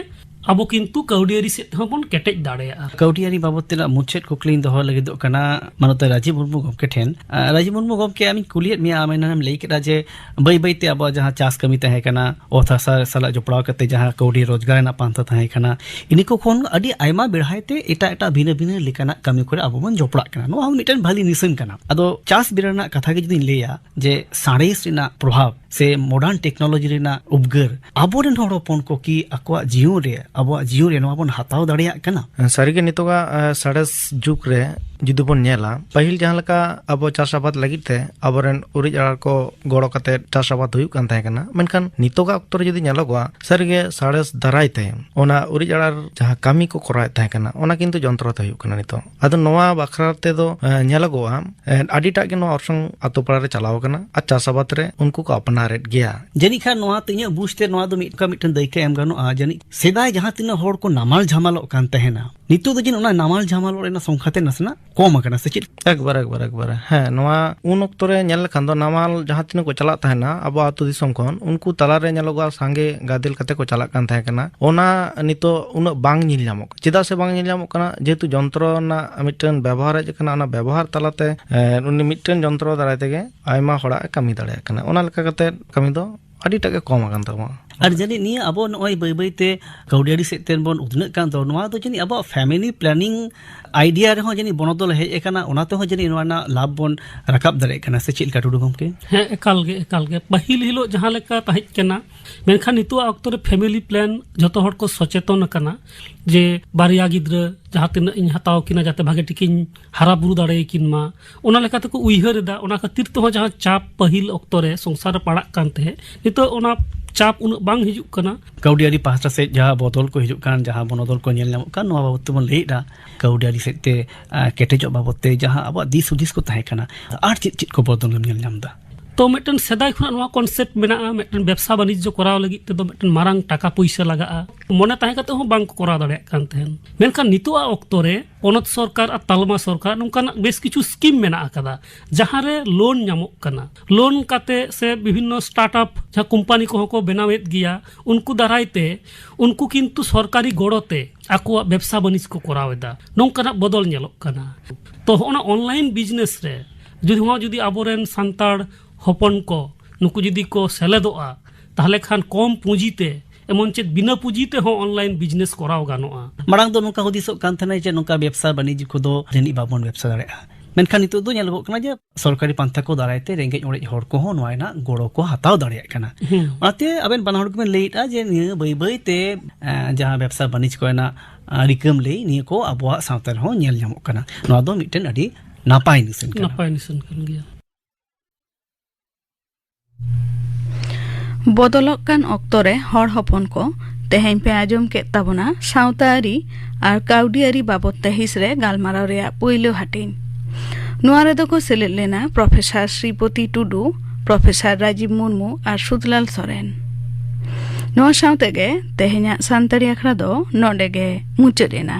ᱟᱵᱚ ᱠᱤᱱᱛᱩ ᱠᱟᱹᱣᱰᱤ ᱟᱹᱨᱤ ᱥᱮᱫ ᱛᱮᱦᱚᱸ ᱵᱚᱱ ᱠᱮᱴᱮᱡ ᱫᱟᱲᱮᱭᱟᱜᱼᱟ᱾ ᱠᱟᱹᱣᱰᱤ ᱟᱹᱨᱤ ᱵᱟᱵᱚᱫ ᱛᱮᱱᱟᱜ ᱢᱩᱪᱟᱹᱫ ᱠᱩᱠᱞᱤᱧ ᱫᱚᱦᱚ ᱞᱟᱹᱜᱤᱫᱚᱜ ᱠᱟᱱᱟ ᱢᱟᱱᱚᱛ ᱨᱟᱡᱤᱵ ᱢᱩᱨᱢᱩ ᱜᱚᱢᱠᱮ ᱴᱷᱮᱱ᱾ ᱟᱨ ᱨᱟᱡᱤᱵ ᱢᱩᱨᱢᱩ ᱜᱚᱢᱠᱮ, ᱟᱢᱤᱧ ᱠᱩᱞᱤᱭᱮᱫ ᱢᱮᱭᱟ, ᱟᱢ ᱮᱱᱟᱱᱮᱢ ᱞᱟᱹᱭ ᱠᱮᱫᱟ ᱡᱮ ᱵᱟᱹᱭ ᱵᱟᱹᱭ ᱛᱮ ᱟᱵᱚᱣᱟᱜ ᱡᱟᱦᱟᱸ ᱪᱟᱥ ᱠᱟᱹᱢᱤ ᱛᱟᱦᱮᱸ ᱠᱟᱱᱟ, ᱚᱛ ᱦᱟᱥᱟ ᱥᱟᱞᱟᱜ ᱡᱚᱯᱲᱟᱣ ᱠᱟᱛᱮ ᱡᱟᱦᱟᱸ ᱠᱟᱹᱣᱰᱤ ᱨᱳᱡᱽᱜᱟᱨ ᱨᱮᱱᱟᱜ ᱯᱟᱱᱛᱷᱟ ᱛᱟᱦᱮᱸ ᱠᱟᱱᱟ, ᱤᱱᱟᱹ ᱠᱚ ᱠᱷᱚᱱ ᱟᱹᱰᱤ ᱟᱭᱢᱟ ᱵᱮᱲᱦᱟᱭ ᱛᱮ ᱮᱴᱟᱜ ᱮᱴᱟᱜ ᱵᱷᱤᱱᱟᱹ ᱵᱷᱤᱱᱟᱹ ᱞᱮᱠᱟᱱᱟᱜ ᱠᱟᱹᱢᱤ ᱠᱚᱨᱮ ᱟᱵᱚ ᱵᱚᱱ ᱡᱚᱯᱲᱟᱜ ᱠᱟᱱᱟ᱾ ᱱᱚᱣᱟ ᱦᱚᱸ ᱢᱤᱫᱴᱮᱱ ᱵᱷᱟᱹᱞᱤ ᱱᱤᱥᱟᱹᱱ ᱠᱟᱱᱟ᱾ ᱟᱫᱚ ᱪᱟᱥ ᱵᱮᱲᱟ ᱨᱮᱱᱟᱜ ᱠᱟᱛᱷᱟ ᱜᱮ ᱡᱩᱫᱤᱧ ᱞᱟᱹᱭᱟ, ᱡᱮ ᱥᱟᱬᱮᱥ ᱨᱮᱱᱟᱜ ᱯᱨᱚᱵᱷᱟᱵᱽ ᱥᱮ ᱢᱚᱰᱟᱨᱱ ᱴᱮᱠᱱᱳᱞᱚᱡᱤ ᱨᱮᱱᱟᱜ ᱩᱯᱜᱟᱹᱨ ᱟᱵᱚᱨᱮᱱ ᱦᱚᱲ ᱦᱚᱯᱚᱱ ᱠᱚ ᱠᱤ ᱟᱠᱚᱣᱟᱜ ᱡᱤᱭᱚᱱ ᱨᱮ, ᱟᱵᱚᱣᱟᱜ ᱡᱤᱭᱚᱱ ᱨᱮ ᱱᱚᱣᱟ ᱵᱚᱱ ᱦᱟᱛᱟᱣ ᱫᱟᱲᱮᱭᱟᱜ ᱠᱟᱱᱟ? ᱥᱟᱹᱨᱤᱜᱮ ᱱᱤᱛᱚᱜᱟᱜ, ᱮ, ᱥᱟᱬᱮᱥ ᱡᱩᱜᱽ ᱨᱮ ᱡᱩᱫᱤ ᱵᱚᱱ ᱧᱮᱞᱟ, ᱯᱟᱹᱦᱤᱞ ᱡᱟᱦᱟᱸ ᱞᱮᱠᱟ ᱟᱵᱚ ᱪᱟᱥ ᱟᱵᱟᱫ ᱞᱟᱹᱜᱤᱫ ᱛᱮ ᱟᱵᱚᱨᱮᱱ ᱩᱨᱤᱡ ᱟᱲᱟᱨ ᱠᱚ ᱜᱚᱲᱚ ᱠᱟᱛᱮ ᱪᱟᱥ ᱟᱵᱟᱫ ᱦᱩᱭᱩᱜ ᱠᱟᱱ ᱛᱟᱦᱮᱸ ᱠᱟᱱᱟ, ᱢᱮᱱᱠᱷᱟᱱ ᱱᱤᱛᱚᱜᱟᱜ ᱚᱠᱛᱚ ᱨᱮ ᱡᱩᱫᱤ ᱧᱮᱞᱚᱜᱚᱜᱼᱟ, ᱥᱟᱹᱨᱤᱜᱮ ᱥᱟᱬᱮᱥ ᱫᱟᱨᱟᱭ ᱛᱮ ᱚᱱᱟ ᱩᱨᱤᱡ ᱟᱲᱟᱨ ᱡᱟᱦᱟᱸ ᱠᱟᱹᱢᱤ ᱠᱚ ᱠᱚᱨᱟᱣᱮᱫ ᱛᱟᱦᱮᱸ ᱠᱟᱱᱟ, ᱚᱱᱟ ᱠᱤᱱᱛᱩ ᱡᱚᱱᱛᱨᱚ ᱛᱮ ᱦᱩᱭᱩᱜ ᱠᱟᱱᱟ ᱱᱤᱛᱚᱜ᱾ ᱟᱫᱚ ᱱᱚᱣᱟ ᱵᱟᱠᱷᱨᱟ ᱛᱮᱫᱚ, ᱮ, ᱧᱮᱞᱚᱜᱚᱜᱼᱟ, ᱮ, ᱟᱹᱰᱤᱴᱟᱜ ᱜᱮ ᱱᱚᱣᱟ ᱚᱨᱥᱚᱝ ᱟᱛᱳ ᱯᱟᱲᱟ ᱨᱮ ᱪᱟᱞᱟᱣ ᱟᱠᱟᱱᱟ ᱟᱨ ᱪᱟᱥ ᱟᱵᱟᱫ ᱨᱮ ᱩᱱᱠᱩ ᱠᱚ ᱟᱯᱱᱟᱨᱮᱫ ᱜᱮᱭᱟ᱾ ᱡᱟᱹᱱᱤᱡ ᱠᱷᱟᱱ ᱱᱚᱣᱟ ᱛᱮ ᱤᱧᱟᱹᱜ ᱵᱩᱡᱽ ᱛᱮ ᱱᱚᱣᱟ ᱫᱚ ᱢᱤᱫ, ᱚᱱᱠᱟ ᱢᱤᱫᱴᱮᱱ ᱫᱟᱹᱭᱠᱟᱹ ᱮᱢ ᱜᱟᱱᱚᱜᱼᱟ, ᱡᱟᱹᱱᱤᱡ ᱥᱮᱫᱟᱭ ᱡᱟᱦᱟᱸ ᱛᱤᱱᱟᱹᱜ ᱦᱚᱲ ᱠᱚ ᱱᱟᱢᱟᱞ ᱡᱷᱟᱢᱟᱞᱚᱜ ᱠᱟᱱ ᱛᱟᱦᱮᱱᱟ, ᱱᱤᱛᱚᱜ ᱫᱚ ᱡᱟᱹᱱᱤᱡ ᱚᱱᱟ ᱱᱟᱢᱟᱞ ᱡᱷᱟᱢᱟᱞᱚᱜ ᱨᱮᱱᱟᱜ ᱥᱚᱝᱠᱷᱟ ᱛᱮ ᱱᱟᱥᱮᱱᱟᱜ ᱠᱚᱢ ᱟᱠᱟᱱᱟ, ᱥᱮ ᱪᱮᱫ? ᱮᱠᱵᱟᱨ, ᱮᱠᱵᱟᱨ, ᱮᱠᱵᱟᱨ᱾ ᱦᱮᱸ, ᱱᱚᱣᱟ ᱩᱱ ᱚᱠᱛᱚ ᱨᱮ ᱧᱮᱞ ᱞᱮᱠᱷᱟᱱ ᱫᱚ ᱱᱟᱢᱟᱞ ᱡᱟᱦᱟᱸ ᱛᱤᱱᱟᱹᱜ ᱠᱚ ᱪᱟᱞᱟᱜ ᱛᱟᱦᱮᱱᱟ ᱟᱵᱚ ᱟᱹᱛᱩ ᱫᱤᱥᱚᱢ ᱠᱷᱚᱱ, ᱩᱱᱠᱩ ᱛᱟᱞᱟᱨᱮ ᱧᱮᱞᱚᱜᱚᱜᱼᱟ ᱥᱟᱸᱜᱮ ᱜᱟᱫᱮᱞ ᱠᱟᱛᱮ ᱠᱚ ᱪᱟᱞᱟᱜ ᱠᱟᱱ ᱛᱟᱦᱮᱸ ᱠᱟᱱᱟ᱾ ᱚᱱᱟ ᱱᱤᱛᱚᱜ ᱩᱱᱟᱹᱜ ᱵᱟᱝ ᱧᱮᱞ ᱧᱟᱢᱚᱜ ᱠᱟᱱᱟ᱾ ᱪᱮᱫᱟᱜ ᱥᱮ ᱵᱟᱝ ᱧᱮᱞ ᱧᱟᱢᱚᱜ ᱠᱟᱱᱟ? ᱡᱮᱦᱮᱛᱩ ᱡᱚᱱᱛᱨᱚ ᱨᱮᱱᱟᱜ ᱢᱤᱫᱴᱮᱱ ᱵᱮᱵᱚᱦᱟᱨ ᱦᱮᱡ ᱟᱠᱟᱱᱟ, ᱚᱱᱟ ᱵᱮᱵᱚᱦᱟᱨ ᱛᱟᱞᱟᱛᱮ, ᱮ, ᱩᱱᱤ ᱢᱤᱫᱴᱮᱱ ᱡᱚᱱᱛᱨᱚ ᱫᱟᱨᱟᱭ ᱛᱮᱜᱮ ᱟᱭᱢᱟ ᱦᱚᱲᱟᱜ ᱮ ᱠᱟᱹᱢᱤ ᱫᱟᱲᱮᱭᱟᱜ ᱠᱟᱱᱟ᱾ ᱚᱱᱟ ᱞᱮᱠᱟ ᱠᱟᱛᱮ ᱠᱟᱹᱢᱤ ᱫᱚ ᱟᱹᱰᱤᱴᱟᱜ ᱜᱮ ᱠᱚᱢ ᱟᱠᱟᱱ ᱛᱟᱵᱚᱱᱟ᱾ ᱟᱨ ᱡᱟᱹᱱᱤᱡ ᱱᱤᱭᱟᱹ ᱟᱵᱚ ᱱᱚᱜᱼᱚᱭ ᱵᱟᱹᱭ ᱵᱟᱹᱭ ᱛᱮ ᱠᱟᱹᱣᱰᱤ ᱟᱹᱨᱤ ᱥᱮᱫ ᱛᱮ ᱵᱚᱱ ᱩᱛᱱᱟᱹᱜ ᱠᱟᱱ ᱫᱚ, ᱱᱚᱣᱟ ᱫᱚ ᱡᱟᱹᱱᱤᱡ ᱟᱵᱚᱣᱟᱜ family planning idea ᱨᱮᱦᱚᱸ ᱡᱟᱹᱱᱤᱡ ᱵᱚᱱᱚᱫᱚᱞ ᱦᱮᱡ ᱟᱠᱟᱱᱟ, ᱚᱱᱟ ᱛᱮᱦᱚᱸ ᱡᱟᱹᱱᱤᱡ ᱱᱚᱣᱟ ᱨᱮᱱᱟᱜ ᱞᱟᱵᱷ ᱵᱚᱱ ᱨᱟᱠᱟᱵ ᱫᱟᱲᱮᱭᱟᱜ ᱠᱟᱱᱟ᱾ ᱥᱮ ᱪᱮᱫ ᱞᱮᱠᱟ, ᱴᱩᱰᱩ ᱜᱚᱢᱠᱮ? ᱦᱮᱸ, ᱮᱠᱟᱞ ᱜᱮ, ᱮᱠᱟᱞ ᱜᱮ᱾ ᱯᱟᱹᱦᱤᱞ ᱦᱤᱞᱳᱜ ᱡᱟᱦᱟᱸ ᱞᱮᱠᱟ ᱛᱟᱦᱮᱸ ᱠᱟᱱᱟ, ᱢᱮᱱᱠᱷᱟᱱ ᱱᱤᱛᱚᱜ ᱚᱠᱛᱚ ᱨᱮ family plan ᱡᱷᱚᱛᱚ ᱦᱚᱲ ᱠᱚ ᱥᱚᱪᱮᱛᱚᱱ ᱟᱠᱟᱱᱟ ᱡᱮ ᱵᱟᱨᱭᱟ ᱜᱤᱫᱽᱨᱟᱹ ᱡᱟᱦᱟᱸ ᱛᱤᱱᱟᱹᱜ ᱤᱧ ᱦᱟᱛᱟᱣ ᱠᱤᱱᱟ, ᱡᱟᱛᱮ ᱵᱷᱟᱜᱮ ᱴᱷᱤᱠᱤᱧ ᱦᱟᱨᱟ ᱵᱩᱨᱩ ᱫᱟᱲᱮᱭᱟᱠᱤᱱ ᱢᱟ, ᱚᱱᱟ ᱞᱮᱠᱟ ᱛᱮᱠᱚ ᱩᱭᱦᱟᱹᱨ ᱮᱫᱟ᱾ ᱚᱱᱟ ᱠᱷᱟᱹᱛᱤᱨ ᱛᱮᱦᱚᱸ ᱡᱟᱦᱟᱸ ᱪᱟᱯ ᱯᱟᱹᱦᱤᱞ ᱚᱠᱛᱚ ᱨᱮ ᱥᱚᱝᱥᱟᱨ ᱨᱮ ᱯᱟᱲᱟᱜ ᱠᱟᱱ ᱛᱟᱦᱮᱸᱫ, ᱱᱤᱛᱚᱜ ᱚᱱᱟ ᱪᱟᱯ ᱩᱱᱟᱹᱜ ᱵᱟᱝ ᱦᱤᱡᱩᱜ ᱠᱟᱱᱟ᱾ ᱠᱟᱹᱣᱰᱤ ᱟᱹᱨᱤ ᱯᱟᱦᱴᱟ ᱥᱮᱫ ᱡᱟᱦᱟᱸ ᱵᱚᱫᱚᱞ ᱠᱚ ᱦᱤᱡᱩᱜ ᱠᱟᱱ, ᱡᱟᱦᱟᱸ ᱵᱚᱱᱚᱫᱚᱞ ᱠᱚ ᱧᱮᱞ ᱧᱟᱢᱚᱜ ᱠᱟᱱ, ᱱᱚᱣᱟ ᱵᱟᱵᱚᱫ ᱛᱮᱵᱚᱱ ᱞᱟᱹᱭᱮᱫᱼᱟ᱾ ᱠᱟᱹᱣᱰᱤ ᱟᱹᱨᱤ ᱥᱮᱫ ᱛᱮ, ᱟᱸ, ᱠᱮᱴᱮᱡᱚᱜ ᱵᱟᱵᱚᱫ ᱛᱮ ᱡᱟᱦᱟᱸ ᱟᱵᱚᱣᱟᱜ ᱫᱤᱥ ᱦᱩᱫᱤᱥ ᱠᱚ ᱛᱟᱦᱮᱸ ᱠᱟᱱᱟ, ᱟᱨ ᱪᱮᱫ ᱪᱮᱫ ᱠᱚ ᱵᱚᱫᱚᱞ ᱮᱢ ᱧᱮᱞ ᱧᱟᱢ ᱮᱫᱟ? ᱛᱚ, ᱢᱤᱫᱴᱮᱱ ᱥᱮᱫᱟᱭ ᱠᱷᱚᱱᱟᱜ ᱱᱚᱣᱟ concept ᱢᱮᱱᱟᱜᱼᱟ, ᱢᱤᱫᱴᱮᱱ ᱵᱮᱵᱽᱥᱟ ᱵᱟᱱᱤᱡᱽᱡᱚ ᱠᱚᱨᱟᱣ ᱞᱟᱹᱜᱤᱫ ᱛᱮᱫᱚ ᱢᱤᱫᱴᱮᱱ ᱢᱟᱨᱟᱝ ᱴᱟᱠᱟ ᱯᱩᱭᱥᱟᱹ ᱞᱟᱜᱟᱜᱼᱟ, ᱢᱚᱱᱮ ᱛᱟᱦᱮᱸ ᱠᱟᱛᱮ ᱦᱚᱸ ᱵᱟᱝ ᱠᱚ ᱠᱚᱨᱟᱣ ᱫᱟᱲᱮᱭᱟᱜ ᱠᱟᱱ ᱛᱟᱦᱮᱸᱱ᱾ ᱢᱮᱱᱠᱷᱟᱱ ᱱᱤᱛᱚᱜᱟᱜ ᱚᱠᱛᱚ ᱨᱮ ᱯᱚᱱᱚᱛ ᱥᱚᱨᱠᱟᱨ ᱟᱨ ᱛᱟᱞᱢᱟ ᱥᱚᱨᱠᱟᱨ ᱱᱚᱝᱠᱟᱱᱟᱜ ᱵᱮᱥ ᱠᱤᱪᱷᱩ ᱥᱠᱤᱢ ᱢᱮᱱᱟᱜ ᱟᱠᱟᱫᱟ, ᱡᱟᱦᱟᱸ ᱨᱮ ᱞᱳᱱ ᱧᱟᱢᱚᱜ ᱠᱟᱱᱟ᱾ ᱞᱳᱱ ᱠᱟᱛᱮ ᱥᱮ ᱵᱤᱵᱷᱤᱱᱱᱚ startup ᱡᱟᱦᱟᱸ ᱠᱳᱢᱯᱟᱱᱤ ᱠᱚᱦᱚᱸ ᱠᱚ ᱵᱮᱱᱟᱣᱮᱫ ᱜᱮᱭᱟ, ᱩᱱᱠᱩ ᱫᱟᱨᱟᱭ ᱛᱮ ᱩᱱᱠᱩ ᱠᱤᱱᱛᱩ ᱥᱚᱨᱠᱟᱨᱤ ᱜᱚᱲᱚ ᱛᱮ ᱟᱠᱚᱣᱟᱜ ᱵᱮᱵᱽᱥᱟ ᱵᱟᱹᱱᱤᱡᱽ ᱠᱚ ᱠᱚᱨᱟᱣ ᱮᱫᱟ᱾ ᱱᱚᱝᱠᱟᱱᱟᱜ ᱵᱚᱫᱚᱞ ᱧᱮᱞᱚᱜ ᱠᱟᱱᱟ᱾ ᱛᱚ, ᱦᱚᱸᱜᱼᱚ ᱱᱟ online business ᱨᱮ ᱡᱩᱫᱤ ᱦᱚᱸ ᱡᱩᱫᱤ ᱟᱵᱚᱨᱮᱱ ᱥᱟᱱᱛᱟᱲ ᱦᱚᱯᱚᱱ ᱠᱚ ᱱᱩᱠᱩ ᱡᱩᱫᱤ ᱠᱚ ᱥᱮᱞᱮᱫᱚᱜᱼᱟ, ᱛᱟᱦᱚᱞᱮ ᱠᱷᱟᱱ ᱠᱚᱢ ᱯᱩᱸᱡᱤ ᱛᱮ, ᱮᱢᱚᱱ ᱪᱮᱫ ᱵᱤᱱᱟᱹ ᱯᱩᱸᱡᱤ ᱛᱮᱦᱚᱸ online business ᱠᱚᱨᱟᱣ ᱜᱟᱱᱚᱜᱼᱟ᱾ ᱢᱟᱲᱟᱝ ᱫᱚ ᱱᱚᱝᱠᱟ ᱦᱩᱫᱤᱥᱚᱜ ᱠᱟᱱ ᱛᱟᱦᱮᱱᱟ ᱡᱮ ᱱᱚᱝᱠᱟ ᱵᱮᱵᱽᱥᱟ ᱵᱟᱹᱱᱤᱡᱽ ᱠᱚᱫᱚ ᱡᱟᱹᱱᱤᱡ ᱵᱟᱵᱚᱱ ᱵᱮᱵᱽᱥᱟ ᱫᱟᱲᱮᱭᱟᱜᱼᱟ, ᱢᱮᱱᱠᱷᱟᱱ ᱱᱤᱛᱚᱜ ᱫᱚ ᱧᱮᱞᱚᱜᱚᱜ ᱠᱟᱱᱟ ᱡᱮ ᱥᱚᱨᱠᱟᱨᱤ ᱯᱟᱱᱛᱷᱟ ᱠᱚ ᱫᱟᱨᱟᱭ ᱛᱮ ᱨᱮᱸᱜᱮᱡ ᱚᱨᱮᱡ ᱦᱚᱲ ᱠᱚᱦᱚᱸ ᱱᱚᱣᱟ ᱨᱮᱱᱟᱜ ᱜᱚᱲᱚ ᱠᱚ ᱦᱟᱛᱟᱣ ᱫᱟᱲᱮᱭᱟᱜ ᱠᱟᱱᱟ᱾ ᱦᱩᱸ᱾ ᱚᱱᱟᱛᱮ ᱟᱵᱮᱱ ᱵᱟᱱᱟ ᱦᱚᱲ ᱜᱮᱵᱮᱱ ᱞᱟᱹᱭᱮᱫᱼᱟ ᱡᱮ ᱱᱤᱭᱟᱹ ᱵᱟᱹᱭ ᱵᱟᱹᱭ ᱛᱮ, ᱮᱸ, ᱡᱟᱦᱟᱸ ᱵᱮᱵᱽᱥᱟ ᱵᱟᱹᱱᱤᱡᱽ ᱠᱚᱨᱮᱱᱟᱜ, ᱮᱸ, ᱨᱤᱠᱟᱹᱢ ᱞᱟᱹᱭ, ᱱᱤᱭᱟᱹ ᱠᱚ ᱟᱵᱚᱣᱟᱜ ᱥᱟᱶᱛᱟ ᱨᱮᱦᱚᱸ ᱧᱮᱞ ᱧᱟᱢᱚᱜ ᱠᱟᱱᱟ᱾ ᱱᱚᱣᱟ ᱫᱚ ᱢᱤᱫᱴᱮᱱ ᱟᱹᱰᱤ ᱱᱟᱯᱟᱭ ᱱᱤᱥᱟᱹᱱ ᱠᱟᱱᱟ᱾ ᱱᱟᱯᱟᱭ ᱱᱤᱥᱟᱹᱱ ᱠᱟᱱ ᱜᱮᱭᱟ᱾ ᱵᱚᱫᱚᱞᱚᱜ ᱠᱟᱱ ᱚᱠᱛᱚ ᱨᱮ ᱦᱚᱲ ᱦᱚᱯᱚᱱ ᱠᱚ, ᱛᱮᱦᱮᱧ ᱯᱮ ᱟᱸᱡᱚᱢ ᱠᱮᱫ ᱛᱟᱵᱚᱱᱟ ᱥᱟᱶᱛᱟ ᱟᱹᱨᱤ ᱟᱨ ᱠᱟᱹᱣᱰᱤ ᱟᱹᱨᱤ ᱵᱟᱵᱚᱫ ᱛᱮ ᱦᱤᱸᱥ ᱨᱮ ᱜᱟᱞᱢᱟᱨᱟᱣ ᱨᱮᱭᱟᱜ ᱯᱩᱭᱞᱩ ᱦᱟᱹᱴᱤᱧ᱾ ᱱᱚᱣᱟ ᱨᱮᱫᱚ ᱠᱚ ᱥᱮᱞᱮᱫ ᱞᱮᱱᱟ ᱯᱨᱚᱯᱷᱮᱥᱚᱨ ᱥᱨᱤᱯᱚᱛᱤ ᱴᱩᱰᱩ, ᱯᱨᱚᱯᱷᱮᱥᱚᱨ ᱨᱟᱡᱤᱵᱽ ᱢᱩᱨᱢᱩ ᱟᱨ ᱥᱩᱫᱷᱞᱟᱞ ᱥᱚᱨᱮᱱ᱾ ᱱᱚᱣᱟ ᱥᱟᱶ ᱛᱮᱜᱮ ᱛᱮᱦᱮᱧᱟᱜ ᱥᱟᱱᱛᱟᱲᱤ ᱟᱠᱷᱲᱟ ᱫᱚ ᱱᱚᱰᱮ ᱜᱮ ᱢᱩᱪᱟᱹᱫ ᱮᱱᱟ᱾